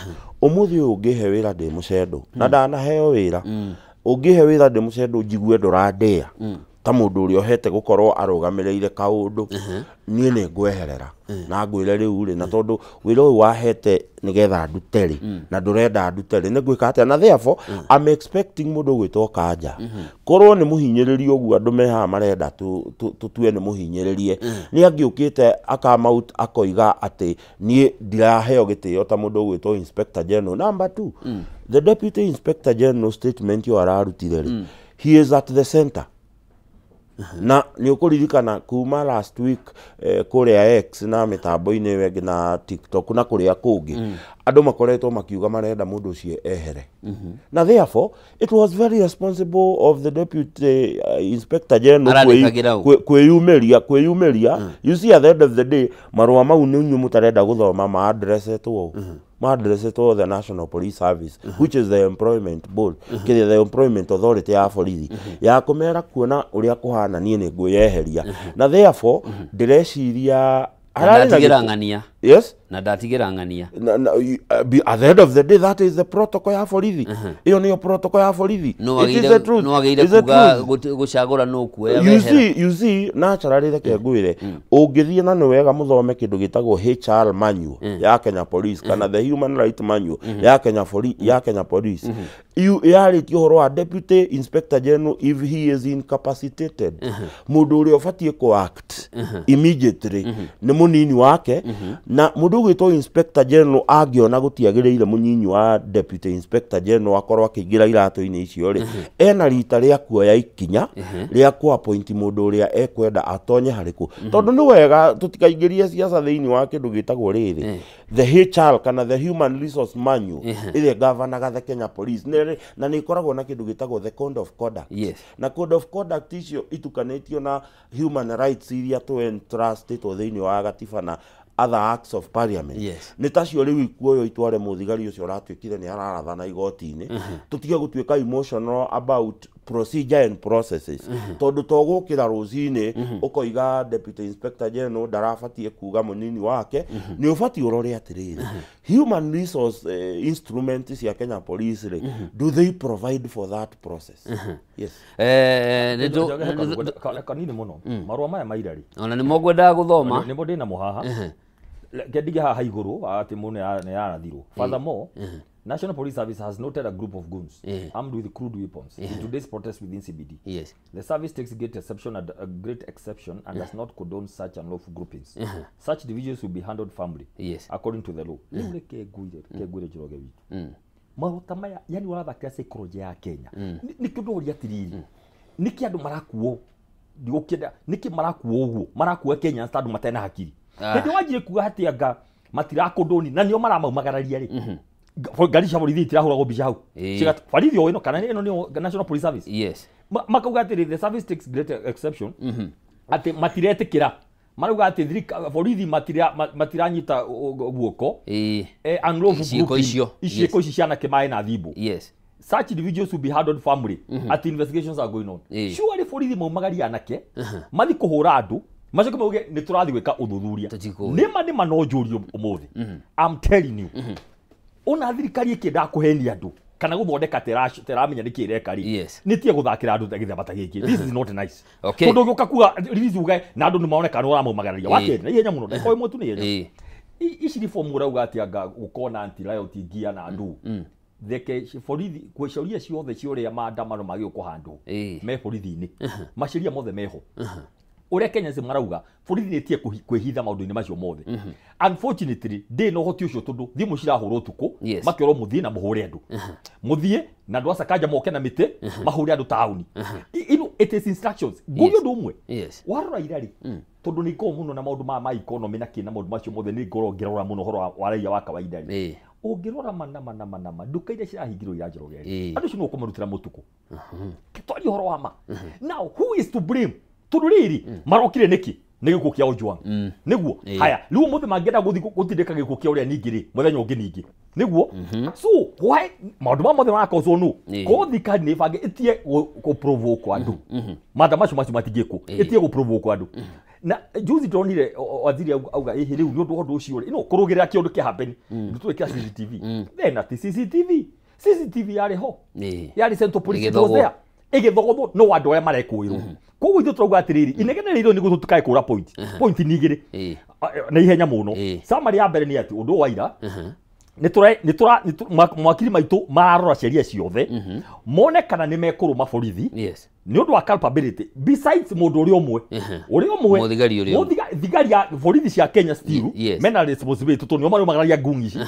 ũmũthĩ ũyũ ũngĩhe wĩra ndĩ mũcendo na ndanaheo wĩra, ũngĩhe wĩra ndĩ mũcendo njigue ndũrandĩa ta mundu uria uhete gukorwo arugamiriire kaundu nie ni ngweherera na ngwire riu ri na tondu wira uyu wahete nigetha ndute ri na ndurenda ndute ri ni ngwika atia na therefore I'm expecting mundu gwitwo Kanja korwo ni muhinyiririe uguo andu me haha marenda tutue ni muhinyiririe ni angiukite akama out akoiga ati nie ndiraheo gitio ta mundu gwitwo Inspector General. Number 2, the Deputy Inspector General statement yo ararutire ri, he is at the center. Na ni ukuririkana kuma last week kuria X na mitambo-ini ĩyo na TikTok na kuria kungi andu makoretwo makiuga marenda mundu ucio ehere. Na therefore it was very responsible of the Deputy Inspector General kwiyumiria. You see, at the end of the day marua mau ni inyuĩ mutarenda guthoma ma addressetwo ma addressetwo the National Police Service, which is the employment board, the employment authority ya borithi ya kumera kuona uria kuhana nie ni ngwiyeheria. Na therefore ndireciria ndatigĩra. Yes, na ndatigĩra ng'ania. At the end of the day that is the protocol ya borithi. Iyo niyo protocol ya borithi. It is the truth. No wagĩrĩire kuga gucagũra no kuoya wehera. You see naturally reke ngwire ũngĩthiĩ na nĩ wega mũthome kĩndũ gĩtagwo HR manual ya Kenya Police kana the Human Rights Manual ya Kenya Police, ya Kenya Police. Yarĩtie ũhoro wa Deputy Inspector General if he is incapacitated, mũndũ ũrĩa ũbatiĩ kũ act immediately nĩ mũnini wake. Na mundu gwitwo Inspector General angiona gutiagiriire munyinyi wa Deputy Inspector General akorwo akiingira iratu-ini icio ri, ena rita ria kuoya ikinya ria ku appoint mundu uria ekwenda atonye hariku. Tondu ni wega tutikaingirie siasa thiini wa kindu gitagwo riri the HR kana the Human Resource Manual iria governaga the Kenya Police na ni ikoragwo na kindu gitagwo the Code of Conduct. Na Code of Conduct icio itukanitio na human rights iria tu entrustĩtwo thiini wa gatiba na other acts of parliament. Nĩ tacio rĩu ikuoyo itware mũthigari ũcio ũratuĩkire nĩ ararathana igoti-inĩ. Tũtige gũtuĩka emotional about procedure and processes. Tondũ to gũkĩra rũcinĩ ũkoiga Deputy Inspector General ndarabatiĩ kuga mũnini wake, nĩ ũbatiĩ ũrore atĩrĩrĩ, human resource instruments cia Kenya Police rĩ, do they provide for that process? Yes. Kanini mũno marũa maya maira rĩ, ona nĩmo ngwendaga gũthoma, nĩmo ndĩna mo haha ndige haha igũrũ atĩ mũno nĩ yarathirwo. Furthermore, National Police Service has noted a group of goons armed with crude weapons in today's protest within CBD. Yes. The service takes great exception and and does not condone such unlawful groupings. Such divisions will be handled firmly, according to the law. Reke ngwire Njoroge witũ. Maũndũ maya yani ũrathakĩra psychology ya Kenya. Nĩkĩo ndoria atĩrĩrĩ, nĩkĩ andũ marakuo ndigũkĩenda, nĩkĩ marakuo ũguo marakua Kenya andũ matarĩ na hakiri. Hĩndĩ wanjire kuga atĩ anga matirakondoni na nĩo maramaumagararia rĩ, ngari cia borithi itirahũragwo mbica hau borithi o ĩno kana ĩno nĩyo National Police Service. Yes. Makauga atĩrĩ, the service takes great exception atĩ matiretĩkĩra, marauga atĩ borithi matiranyita guoko unlawful grouping ciĩko ici cia anake maĩ na thimũ. Yes. Such individuals will be handled firmly at investigations are going on. Surely borithi maumagaria anake mathi kũhũra andũ macoke mauge nĩ tũrathiĩ gwĩka ũthuthuria. Nĩma nĩma no njũrio ũmũthĩ. I'm telling you, ona thirikari ĩkĩendaga kũhenia andũ kana gũthondeka teramenya nĩkĩ ĩreka rĩ, nĩtie gũthakĩra andũ gĩthemba ta gĩkĩ. This is not nice. Tondũ ũgĩũka kuga release uge na andũ nĩmaoneka nĩ ũramaumagararia. Wa kerĩ, na ihenya mũno, ndagĩka ĩmwe tu nĩ ihenya. Ici reform ũrauga atĩ anga gũkorwo na anti riot gear na andũ theke borithi gwĩciria ciothe cia ũrĩa maandamano magĩũka kũhandwo me borithi-inĩ, maciria mothe meho. Ũrĩa Kenyans marauga borithi nĩ ĩtige kwĩhitha maũndũ-inĩ macio mothe. Unfortunately ndĩ na ũhoti ũcio tondũ thimũ cirahũrwo ũtukũ, makerwo mũthiĩ na mũhũre andũ, mũthiĩ na andũ a Sakaja moke na mĩtĩ mahũre andũ taũni. It is instructions. Ngũrie ũndũ ũmwe, warora ira rĩ, tondũ nĩ ikoragwo mũno na maũndũ ma economy na kĩ na maũndũ macio mothe, nĩ ngorwo ngĩrora mũno ũhoro wa raia wa kawaida rĩ, ũngĩrora mana mana mana ma nduka iria cirahingirwo ira Njoroge rĩ, andũ acio nĩ ũkũmarutĩra mũtukũ. Twarie ũhoro wa ma. Now who is to blame? Tondũ rĩrĩ marokire nĩkĩ? Nĩ gĩkuũ kĩa Ojwang. Nĩguo haya rĩu ũmũthĩ mangĩenda gũthiĩ gũtindĩka gĩkuũ kĩa ũrĩa ningĩ rĩ, mũthenya ũngĩ ningĩ. Nĩguo so why maũndũ maya mothe marakozwo nũ? Korwo thirikari nĩ ĩbange ĩtige gũ-provoke andũ, maandamano macio matingĩkwo, ĩtige gũ-provoke andũ. Na juzi ndonire waziri auga ĩhĩ rĩu nĩ ũndũ wa ũndũ ũcio rĩ, ĩno kũrũgĩrĩra kĩũndũ kĩa happen nĩ twĩkĩra CCTV. Then atĩ CCTV yarĩ ho, yarĩ Central Police was there ĩgĩthogotwo no andũ arĩa marekũĩrwo. Koguo ithuĩ tũrauga atĩrĩrĩ, inegene rĩrĩ nĩguo tũtikae kũra point. Point nĩ igĩrĩ na ihenya mũno. Summary ya mbere nĩ atĩ ũndũ wa ira nĩ mwakiri maitũ mararora sheria ciothe mone kana nĩ mekũrũma borithi nĩ ũndũ wa culpability besides mũndũ ũrĩa ũmwe mũthigari ya borithi cia Kenya still mena responsibility tondũ nĩo marũmagĩrĩria ngungi ici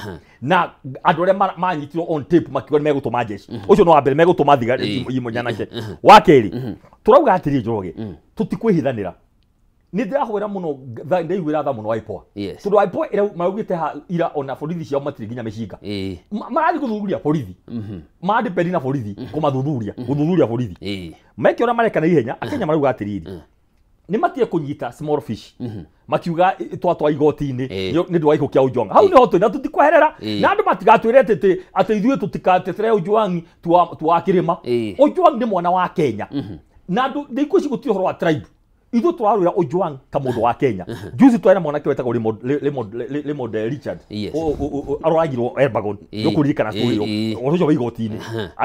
na andũ arĩa manyitirwo on tape makiuga nĩ megũtũma jeshi ũcio nĩ wa mbere megũtũma thigari nyanake. Wa kerĩ tũrauga atĩrĩ Njoroge, tũtikwĩhithanĩra. Nĩ ndĩrahũra mũno ndaiguĩra tha mũno IPOA tondũ IPOA maraugĩte ira ona borithi ciao matirĩ nginya mĩcinga. Marathiĩ gũthuthuria borithi, marandipendi na borithi kũmathuthuria gũthuthuria borithi meke ũrĩa mareka na ihenya. Akenya marauga atĩrĩrĩ, nĩ matige kũnyita small fish makiuga twatwa igoti-inĩ nĩ ũndũ wa gĩkuũ kĩa Ojwang. Hau nĩho twĩ na tũtikweherera na andũ matigatwĩre atĩ ithuĩ tũtikatetere Ojwang tuwa kĩrĩma. Ojwang nĩ mwana wa Kenya na andũ thikũ ici gũtirĩ ũhoro wa tribe. Ithuĩ tũrarũĩra Ojwang ta mũndũ wa Kenya. Juzi twarĩ na mwanake wetagwo Raymond Richard aroragirwo Elbagon, nĩ ũkũririkana story ĩyo, ũhoro ũcio wa igoti-inĩ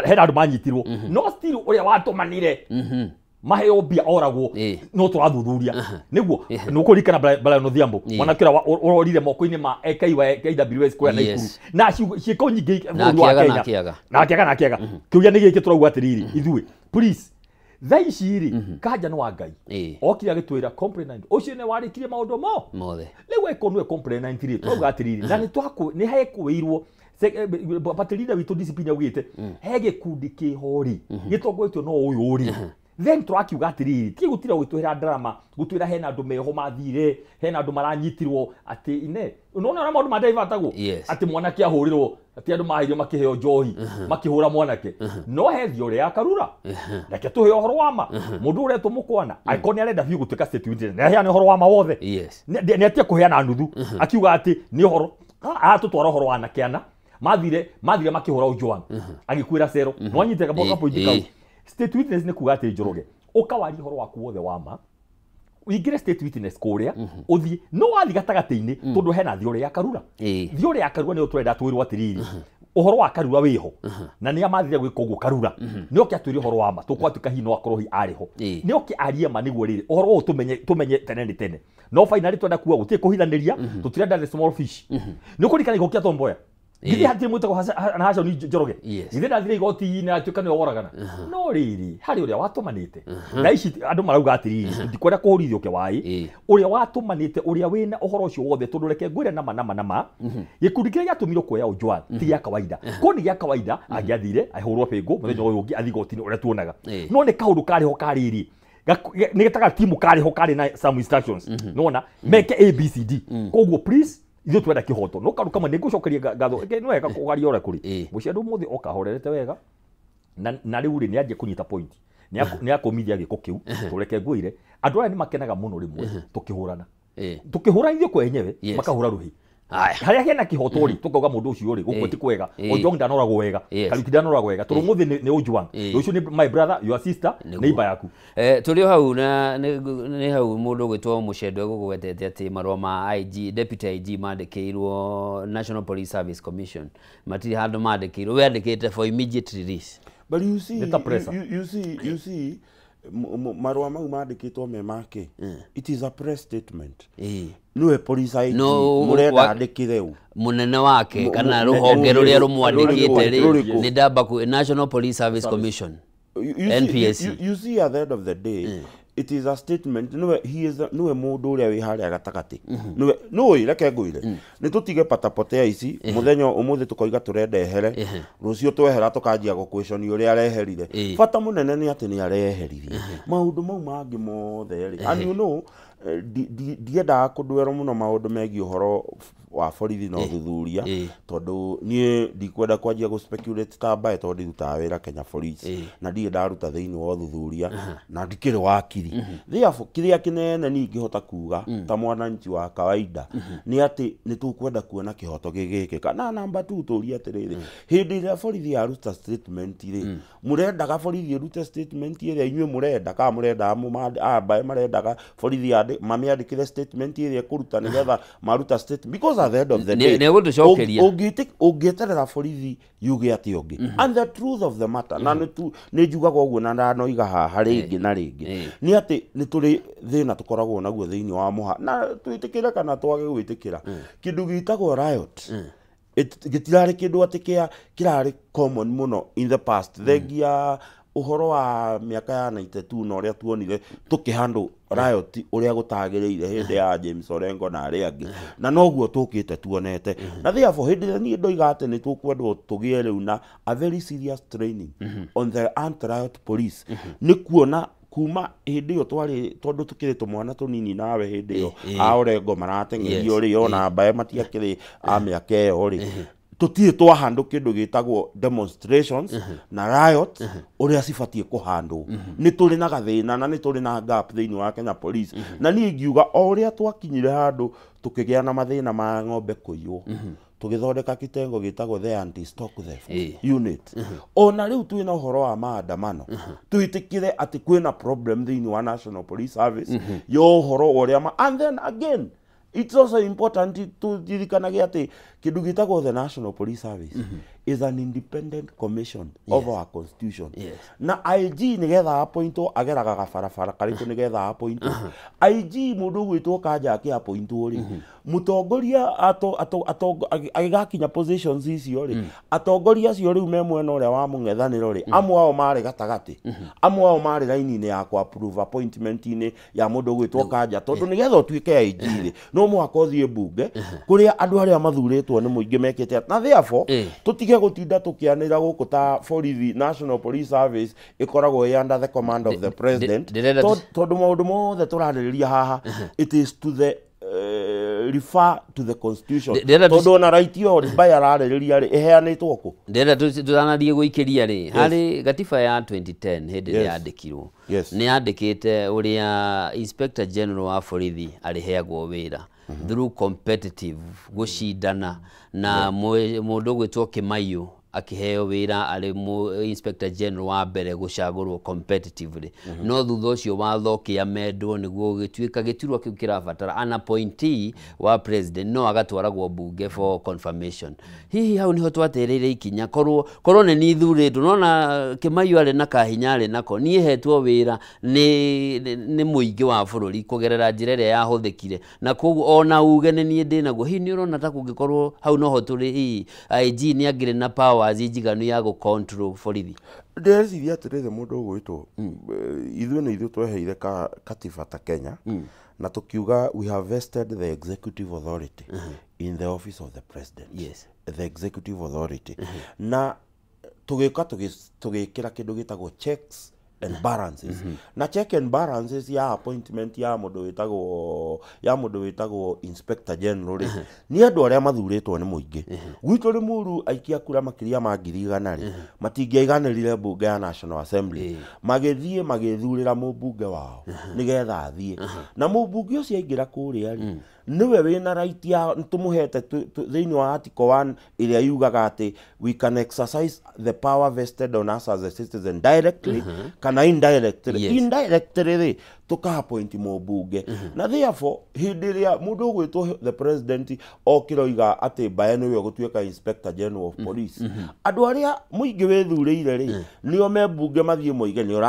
hena andũ manyitirwo no still ũrĩa watũmanire maheo mbia oragwo no tũrathuthuria nĩguo. Nĩ ũkũririkana Brian Odhiambo mwanake ũrĩa ũrorire moko-inĩ ma KWS kũrĩa Naikuru na ciĩko nyingĩ bũrũri wa Kenya na akĩaga kĩũria nĩ gĩkĩ tũrauga atĩrĩrĩ ithuĩ please thaa ici rĩ Kanja nĩ wa Ngai okire agĩtwĩra complainant ũcio nĩ warĩkirie maũndũ mothe. Rĩu angĩkorwo nĩwe complainant rĩ tũrauga atĩrĩrĩ na nĩ hekũĩirwo party leader witũ DCP nĩaugĩte he gĩkundi kĩho rĩ gĩtongoretio no ũyũ rĩ. Then tũrakiuga atĩrĩrĩ ti gũtira gwĩtwĩra drama gũtwĩra hena andũ meho mathire hena andũ maranyitirwo atĩ ine nona ũrĩa maũndũ mandaivatagwo atĩ mwanake ahũrĩrwo atĩ andũ maheirwo makĩheo njohi makĩhũra mwanake no he thiore ya Karura reke tũhe ũhoro wa ma mũndũ ũrĩa tũmũkwana angĩkorwo nĩ arenda biũ gũtuĩka state witness nĩ aheane ũhoro wa ma wothe nĩ atige kũheana nuthu akiuga atĩ nĩ ũhoro atũtwara ũhoro wa anake ana mathire makĩhũra Ojwang agĩkuĩra cero no anyite kapointi kau. State witness nĩ kuga atĩ Njoroge ũkawaria ũhoro waku wothe wa ma ũingĩre state witness kũrĩa ũthiĩ no wathiĩ gatagatĩ-inĩ tondũ hena thiore ya Karura. Thiore ya Karura nĩyo tũrenda twĩrwo atĩrĩrĩ ũhoro wa Karura wĩho na nĩa mathire gwĩka ũguo Karura nĩ oke atwĩre ũhoro wa ma tũkwatuĩka hihi no akorwo hihi arĩ ho nĩ oke arie ma nĩguo rĩrĩ ũhoro ũyũ tũmenye tene nĩ tene no finally twenda kuga gũtirĩ kũhithanĩria tũtirenda the small fish. Nĩ ũkũririkana igoti kĩa Tom Mboya githĩ hatirĩ mwĩtagwo na Hashoni Njoroge githĩ ndathire igoti-inĩ atuĩka nĩwe woragana no rĩrĩ harĩ ũrĩa watũmanĩte thaa ici andũ marauga atĩrĩrĩ ndikwenda kũhũrithio kĩwaĩ ũrĩa watũmanĩte ũrĩa wĩna ũhoro ũcio wothe tondũ reke ngwĩre nama nama nama gĩkundi kĩrĩa gĩatũmirwo kuoya Ojwang ti gĩa kawaida ko nĩ gĩa kawaida angĩathire ahũrwo bĩngũ mũthenya ũyũ ũngĩ athiĩ igoti-inĩ ũrĩa tuonaga no nĩ kaũndũ karĩ ho karĩrĩ nĩ gĩtaga timu karĩ ho karĩ na some instructions nona meke ABCD koguo please ithuĩ twenda kĩhoto no kaũndũ kamwe nĩ ngũcokeria ngatho nĩ wega kũgaria ũrĩa kũrĩ mũciari ũmũthĩ oka ahorerete wega na rĩu rĩ nĩ anjie kũnyita point nĩ akũmithia gĩko kĩu tũreke ngwĩre andũ aya nĩ makenaga mũno rĩmwe tũkĩhũrana tũkĩhũra ithuĩ kwa enyewe makahũra rũhĩ harĩa hena kĩhoto rĩ tũkauga mũndũ ũcio rĩ gũkũ ti kwega Ojwang ndanoragwo wega Kariuki ndanoragwo wega tondũ ũmũthĩ nĩ Ojwang rũciũ nĩ my brother your sister neighbor yaku. Tũrĩ o hau na nĩ hau mũndũ ũgwĩtwo Mũcendo egũgwetete atĩ marũa ma IG Deputy IG mandĩkĩirwo National Police Service Commission matirĩ handũ mandĩkĩirwo we andĩkĩte for immediate release. But you see you see marũa mau mandĩkĩtwo me make it is a press statement. Nĩwe police IG mũrenda andĩkĩre ũ mũnene wake kana rũhonge rũrĩa rũmwandĩkĩte rĩ nĩ ndamba National Police Service Commission NPSC. You see at the end of the day it is a statement nĩwe he is nĩwe mũndũ ũrĩa wĩ harĩa gatagatĩ nĩwe nĩũĩ reke ngwĩre nĩ tũtige patapotea ici mũthenya ũmũthĩ tũkoiga tũrenda ehere rũciũ twehera tũkanjia gũkwĩconi ũrĩa areherire bata mũnene nĩ atĩ nĩ areheririe maũndũ mau mangĩ mothe rĩ and you know ndiendaga kũndwĩrwo mũno maũndũ megiĩ ũhoro wa borithi na ũthuthuria tondũ niĩ ndikwenda kwanjia gũ speculate ta mbae tondũ ndirutaga wĩra Kenya Police na ndirĩ ndaruta thĩinĩ wa ũthuthuria na ndikĩrĩ wakiri therefore kĩrĩa kĩnene niĩ ingĩhota kuga ta mwananchi wa kawaida nĩ atĩ nĩ tũkwenda kuona kĩhoto gĩgĩkĩka na namba 2 tũrie atĩrĩrĩ hĩndĩ ĩrĩa borithi yaruta statement rĩ mũrendaga borithi ĩrute statement ĩrĩa inyuĩ mũrenda kana mũrendaga mbae marendaga borithi mamĩandĩkĩre statement ĩrĩa ĩkũruta nĩgetha maruta statement, because at the end of the day nĩegũtũcokeria. Ũngĩeterera borithi yuge atĩ ũngĩ. And the truth of the matter, na nĩ njugaga ũguo na ndanoiga haha rĩngĩ na rĩngĩ, nĩ atĩ nĩ tũrĩ thĩna tũkoragwo naguo thĩinĩ wa mũha, na twĩtĩkĩre kana twage gwĩtĩkĩra, kĩndũ gĩtagwo riot gĩtirarĩ kĩndũ atĩ kĩrarĩ common mũno in the past. Thengia ũhoro wa mĩaka ya 92 na ũrĩa tuonire tũkĩhandle riot ũrĩa gũtagĩrĩire hĩndĩ ya James Orengo na arĩa angĩ, na noguo tũkĩte tuonete. Na therefore hĩndĩ ĩrĩa niĩ ndoiga atĩ nĩ tũkwendwo tũgĩe rĩu na a very serious training on the anti-riot police, nĩ kuona kuma hĩndĩ ĩyo twarĩ, tondũ tũkĩrĩ tũmwana tũnini nawe hĩndĩ ĩyo a Orengo marateng'erio rĩ, ona mbae matiakĩrĩ a mĩaka ĩyo rĩ, tũtirĩ twahandũ kĩndũ gĩtagwo demonstrations na riot ũrĩa cibatiĩ kũhandwo. Nĩ tũrĩ na gathĩna na nĩ tũrĩ na gap thĩinĩ wa Kenya Police. Na niĩ ingiuga o ũrĩa twakinyire handũ tũkĩgĩa na mathĩna ma ng'ombe kũiywo, tũgĩthondeka kitengo gĩtagwo the anti-stock theft unit. Ona rĩu twĩna ũhoro wa maandamano, twĩtĩkĩre atĩ kwĩna problem thĩinĩ wa National Police Service ya ũhoro ũrĩa and then again it's also important to ririkanage atĩ kĩndũ gĩtagwo the National Police Service is an independent commission of our constitution. Na IG nĩgetha appointwo ageraga gabarabara karĩkũ nĩgetha appointwo. IG mũndũ ũgwĩtwo Kanja akĩappointwo rĩ, mũtongoria agĩgakinya positions icio rĩ, atongoria acio rĩu me mwena ũrĩa wa mũng'ethanĩro rĩ, amwe ao marĩ gatagatĩ, amwe ao marĩ raini-inĩ ya kũ approve appointment-inĩ ya mũndũ ũgwĩtwo Kanja, tondũ nĩgetha ũtuĩke IG rĩ, no mũhaka ũthiĩ mbunge kũrĩa andũ arĩa mathurĩtwo nĩ mũingĩ mekĩte. Na therefore tũtige gũtinda tũkĩanĩra gũkũ ta borithi National Police Service ĩkoragwo ĩ under the command of the president, tondũ maũndũ mothe tũrarĩrĩria haha it is to the refer to the constitution. Tondũ ona right ĩyo Mbae ararĩrĩria rĩ, ĩheanĩtwo kũ? Ndĩrenda tũtanathiĩ gũikĩria rĩ, harĩ gatiba ya 2010 hĩndĩ ĩrĩa yandĩkirwo, nĩ yandĩkĩte ũrĩa Inspector General wa borithi arĩheagwo wĩra through competitive gũcindana, na mũndũ ũgwĩtwo Kimaiyo akĩheo wĩra arĩ Inspector General wa mbere gũcagũrwo competitively. No thutha ũcio watho ũkĩamendwo nĩguo gũgĩtuĩka gĩturwa kĩu kĩrabatara an appointee wa president no agatwaragwo mbunge for confirmation. Hihi hau niho twatereire ikinya, korwo nĩ niĩ thurĩtwo, nona Kimaiyo arĩ na kahinya arĩ nako, niĩ hetwo wĩra nĩ mũingĩ wa bũrũri kũgerera njĩra ĩrĩa yahũthĩkire, na koguo ona uge nĩ niĩ ndĩnaguo. Hihi nĩ ũrona ta kũngĩkorwo hau noho tũrĩ, hihi IG nĩ angĩrĩ na power njiganu ya gũ control borithi? Ndĩreciria atĩrĩrĩ, mũndũ ũgwĩtwo ithuĩ nĩ ithuĩ tweheire katiba ta Kenya, na tũkiuga we have vested the executive authority in the office of the president. The executive authority. Na tũgĩũka tũgĩkĩra kĩndũ gĩtagwo checks and balances. Na check and balances ya appointment ya mũndũ wĩtagwo Inspector General rĩ, nĩ andũ arĩa mathurĩtwo nĩ mũingĩ. Gwitũ Limuru aikia kura makĩria ma 100,000 rĩ, matingĩaiganĩrire mbunge ya National Assembly, magĩthiĩ magĩthurĩra mũmbunge wao nĩgetha athiĩ. Na mũmbunge ũcio aingĩra kũrĩa rĩ, nĩwe wĩna right ya tũmũhete thĩinĩ wa article 1 ĩrĩa yugaga atĩ we can exercise the power vested on us as a citizen directly kana indirectly. Indirectly rĩ, tũka appoint mũmbunge. Na therefore hĩndĩ ĩrĩa mũndũ ũgwĩtwo the president okĩra oiga atĩ Mbae nĩwe ũgũtuĩka Inspector General of Police, andũ arĩa mũingĩ wĩthurĩire rĩ, nĩo me mbunge mathiĩ moige nĩ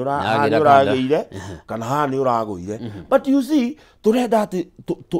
ũragĩire kana haha nĩ ũragũire. But you see, tũrenda atĩ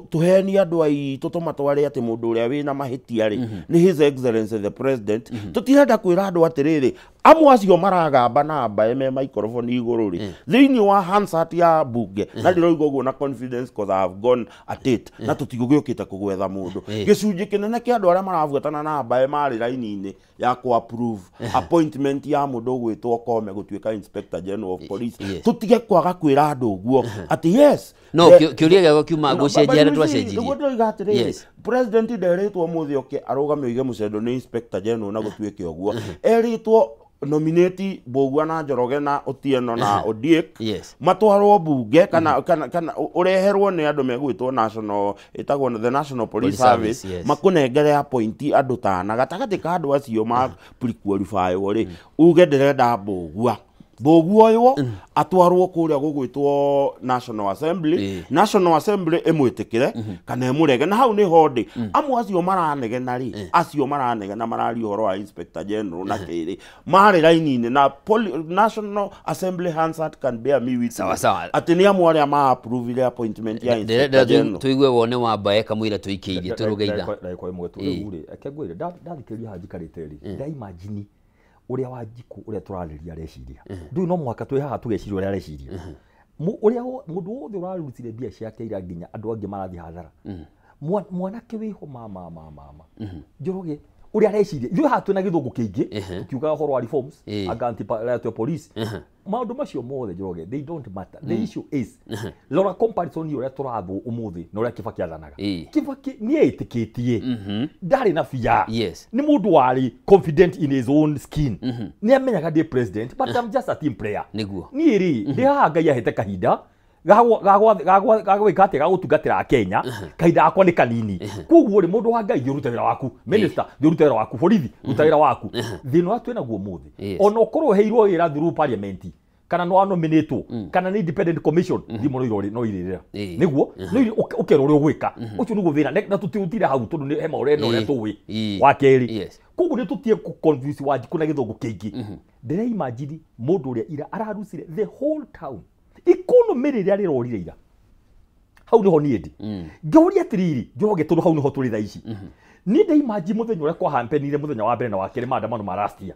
tũheanie andũ aitũ tũmatware atĩ mũndũ ũrĩa wĩna mahĩtia rĩ nĩ His Excellency the President. Tũtirenda kwĩra andũ atĩrĩrĩ, amwe acio maragamba na Mbae me microphone igũrũ rĩ, thĩinĩ wa Hansard ya mbunge, na ndĩroiga ũguo na confidence cause I have gone at it, na tũtigũgĩũkĩte kũgwetha mũndũ. Gĩcunjĩ kĩnene kĩa andũ arĩa marabuatana na Mbae marĩ raini-inĩ ya kũ approve appointment ya mũndũ ũgwĩtwo Koome gũtuĩka Inspector General of Police. Tũtige kwaga kwĩra andũ ũguo atĩ yes. No kĩũria gĩakwa kiuma gũcenjia harĩa twacenjirie. Nĩguo ndĩroiga atĩrĩrĩ, president nderĩtwo ũmũthĩ oke arũgame oige Mucendo nĩ Inspector General na gũtuĩke ũguo. Erĩtwo nominate Mbũgua na Njoroge na Otieno na Odiek, matwarwo mbunge kana ũreherwo nĩ andũ megwĩtwo National, ĩtagwo the National Police Service, makũnengere appointee andũ tana gatagatĩ ka andũ acio ma pre-qualify rĩ, uge ndĩrenda Mbũgua. Thoguo oywo atwarwo kuria gugwitwo National Assembly. National Assembly imwitikire kana imurege na hau ni ho ndi amwe acio maranegena ri acio maranegena mararia uhoro wa Inspector General na kiri mari raini-ini na National Assembly Hansard can bear me witness. Sawa sawa. Ati ni amwe aria ma approve appointment ya Inspector General. Tuigue wone wa mbae kamwira tuikeirie turuge itha. Ndagĩka ĩmwe tu rĩu rĩ, reke ngwĩre, ndathikĩrĩria haha njikarĩte rĩ, ndaimagine ũrĩa Wanjikũ ũrĩa tũrarĩria areciria. Ndũĩ no mũhaka twĩ haha tũgeciria ũrĩa areciria. Ũrĩa mũndũ wothe ũrarutire mbia ciake ira nginya andũ angĩ marathiĩ hathara. Mwanake wĩho mama mama mama. Njoroge ũrĩa areciria. Ithuĩ haha twĩna gĩthũngũ kĩingĩ, tukiugaga ũhoro wa reforms, anga anti-riot police. Maũndũ macio mothe Njoroge, they don't matter. The issue is, rora comparison ũrĩa tũrathwo ũmũthĩ na ũrĩa Kibaki athanaga. Kibaki nĩeĩtĩkĩtie, ndarĩ na fear. Nĩ mũndũ warĩ confident in his own skin. Nĩamenyaga ndĩ president, but I'm just a team player. Nĩguo. Niĩ rĩ, ndĩ haha Ngai ahete kahinda gagwĩka atĩa, gagũtungatĩra Kenya, kahinda gakwa nĩ kanini. Koguo rĩ, mũndũ wa Ngai, thiĩ ũrute wĩra waku. Minister, thiĩ ũrute wĩra waku. Borithi, ruta wĩra waku. Thĩna ũrĩa twĩnaguo ũmũthĩ, ona ũkorwo ũheirwo wĩra through parliament, kana no nominatwo, kana nĩ independent commission, thimũ no irĩrĩra. Nĩguo, no ũkerwo ũrĩa ũgwĩka. Ũcio nĩguo thĩna, na tũtirutire hau tondũ nĩ he maũrĩa na ũrĩa tũĩ. Wa kerĩ. Koguo nĩ tũtige kũ-confuse Wanjikũ na gĩthũngũ kĩingĩ. Ndĩreimagine mũndũ ũrĩa ira ararucire the whole town. Economy rĩrĩa rĩrorire ira. Hau nĩho niĩ ndĩ. Ngĩũria atĩrĩrĩ, Njoroge, tondũ hau nĩho tũrĩ thaa ici. Niĩ ndĩimagine mũthenya ũrĩa kwahampenire mũthenya wa mbere na wa kerĩ maandamano ma last year.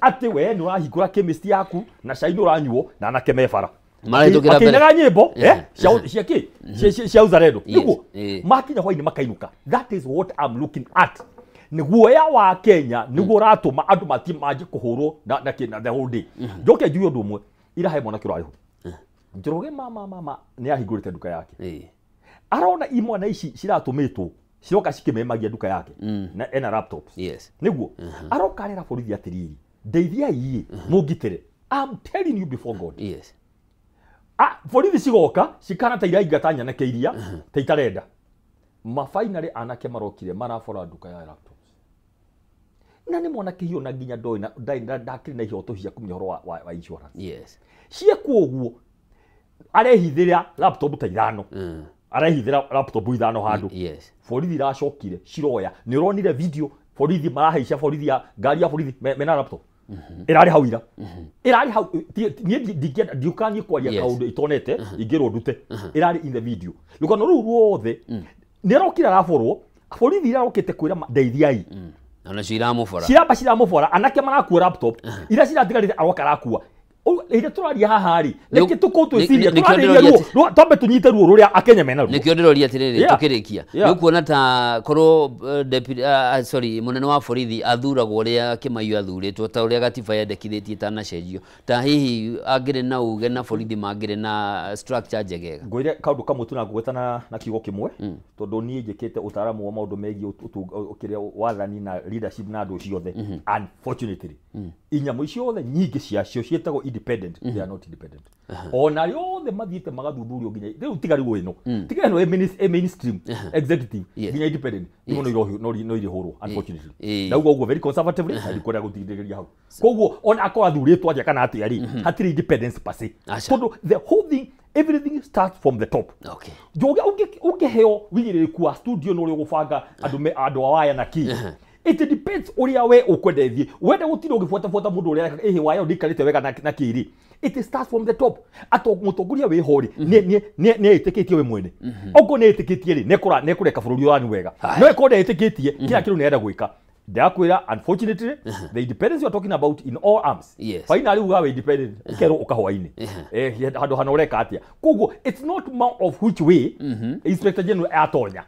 Atĩ we nĩ ũrahingũra chemist yaku na cai nĩ ũranyuo na anake me bara. Makĩinaga nyĩmbo cia kĩ? Cia uzalendo. Nĩguo makinya hwainĩ makainũka. That is what I'm looking at. Nĩ guoya wa Kenya nĩguo ũratũma andũ manjie kũhũrwo na the whole day. Njoke njuge ũndũ ũmwe, ira he mwanake ũrarĩ ho. Njoroge mama nĩ ahingũrĩte nduka yake. Arona imwana ici ciratũmĩtwo ciroka cikĩmemagia nduka yake na ena laptops. Nĩguo aroka arera borithi atĩrĩrĩ, ndeithiai mũngitĩre. I'm telling you before God. Borithi cigoka cikana ta iraingata nyanake iria ta itarenda. Ma finally anake marokire marabora nduka ya laptops. Na nĩ mwanake hiyo na nginya ndoĩ na ndakĩrĩ na ihoto cia kũmenya ũhoro wa insurance. Ciekwo ũguo arehithĩra laptop ta ithano. Arehithĩra laptop ithano handũ. Borithi iracokire ciroya. Nĩ ũronire video borithi marahaica borithi ya ngari ya borithi mena laptop. Ĩrarĩ hau ira. Ĩrarĩ hau niĩ ndingĩenda ndiũkaga niĩ kwaria kaũndũ itonete ingĩrwo ndute. Ĩrarĩ in the video. Rũgano rũu ruothe nĩ arokire araborwo borithi irarokĩte kwĩra ndeithiai. Ona ciramũbora. Ciramba ciramũbora anake marakua laptop ira ciratigarĩte aroka arakua. Rĩrĩa tũraria haha rĩ, reke tũkorwo twĩciria, tũrarĩria ruo, twambe tũnyite ruo rũrĩa Akenya mena ruo. Nĩkĩo ndĩroria atĩrĩrĩ, tũkĩrĩkia. Nĩ ũkuona ta korwo mũnene wa borithi athuragwo ũrĩa Kĩmaiyo athurĩtwo, ta ũrĩa gatiba yendekithĩtie ĩtanacenjio, ta hihi angĩrĩ na uge na borithi mangĩrĩ na structure njegega. Ngwĩre kaũndũ kamwe tu na ngũgweta na kiugo kĩmwe, tondũ niĩ njĩkĩte ũtaaramu wa maũndũ megiĩ kĩrĩa wathani na leadership na andũ ciothe. Unfortunately, inyamũ ciothe nyingĩ ciacio ciĩtagwo independent, they are not independent. Ona yothe mathiĩte magathuthurio nginya rĩu tiga rĩu ĩno, tiga ĩno ĩ mainstream executive nginya independent, imwe no irĩhũrwo unfortunately. Ndauga ũguo very conservatively na ndikwenda gũtindĩrĩria hau. Koguo ona akorwo athurĩtwo atĩa kana atĩa rĩ, hatirĩ independence per se. Tondũ the whole thing, everything starts from the top. Njũge ũngĩheo wĩigĩrĩrĩku wa studio na ũrĩa ũgũbanga andũ a waya na kĩ. It depends ũrĩa we ũkwenda ĩthiĩ. Wenda gũtinda ũgĩbuatabuata mũndũ ũrĩa ĩhĩ waya ndĩikarĩte wega na kĩrĩ. It starts from the top. Ato mũtongoria wĩho rĩ, nĩ etĩkĩtie we mwene. Okorwo nĩ etĩkĩtie rĩ, nĩekũreka bũrũri ũyũ wega. No ĩkorwo ndetĩkĩtie, kĩrĩa kĩrũ nĩarenda gwĩka. Ndakwĩra unfortunately, the independence you are talking about in all arms. Finally uga we independent, ũkerwo ũka hwainĩ. Handũ hana ũreka atĩa. Koguo it's not more of which way Inspector General atonya.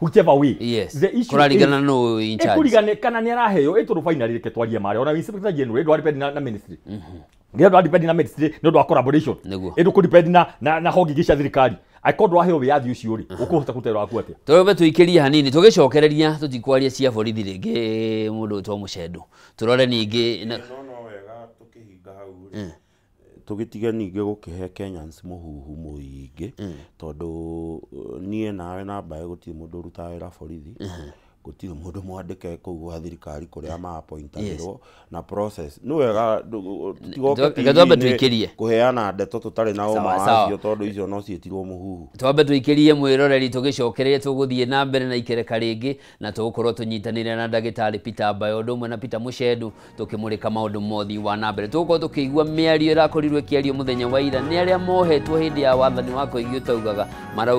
Whichever way. The issue kũraringana no in charge. Kũringana kana nĩ araheo ĩ tondũ finally reke twarie marĩa. Ona Inspector General ndwari depend na ministry. Ndwari depend na ministry nĩ ũndũ wa collaboration. Ĩ ndũkũ depend na honge ingĩ cia thirikari. Angĩkorwo ndwaheo wĩyathi ũcio rĩ, ũkũhota kũruta wĩra waku atĩa? Twambe tũikĩrie hanini tũgĩcokereria tũtikwaria cia borithi rĩngĩ mũndũ ũtwo Mũcendo. Tũrore ningĩ no wega tũkĩhinga hau rĩ. Tũgĩtige ningĩ gũkĩhe Kenyans mũhuhu mũingĩ tondũ niĩ nawe na mbaĩ gũtirĩ mũndũ ũrutaga wĩra borithi. Gũtirĩ mũndũ mwandĩke kũu gwa thirikari kũrĩa ma-appointagĩrwo na process nĩ wega tũtigoke Reke twambe TV-inĩ tũikĩrie. kũheana ndeto tũtarĩ na ũma Sawa, sawa. wacio tondũ icio no ciĩtirwo mũhuhu. Twambe tũikĩrie mwĩroreri tũgĩcokererie tũgũthiĩ na mbere na ikereka rĩngĩ na tũgũkorwo tũnyitanĩire na ndagĩtarĩ Peter Mbayo ũndũ ũmwe na Peter Mũcendu tũkĩmũrĩka maũndũ mothe wa na mbere. Tũgũkorwo tũkĩigua mĩario ĩrakorirwo ĩkĩario mũthenya wa ira nĩ arĩa mohetwo hĩndĩ ya wathani wa Koigi ũtaugaga marauga.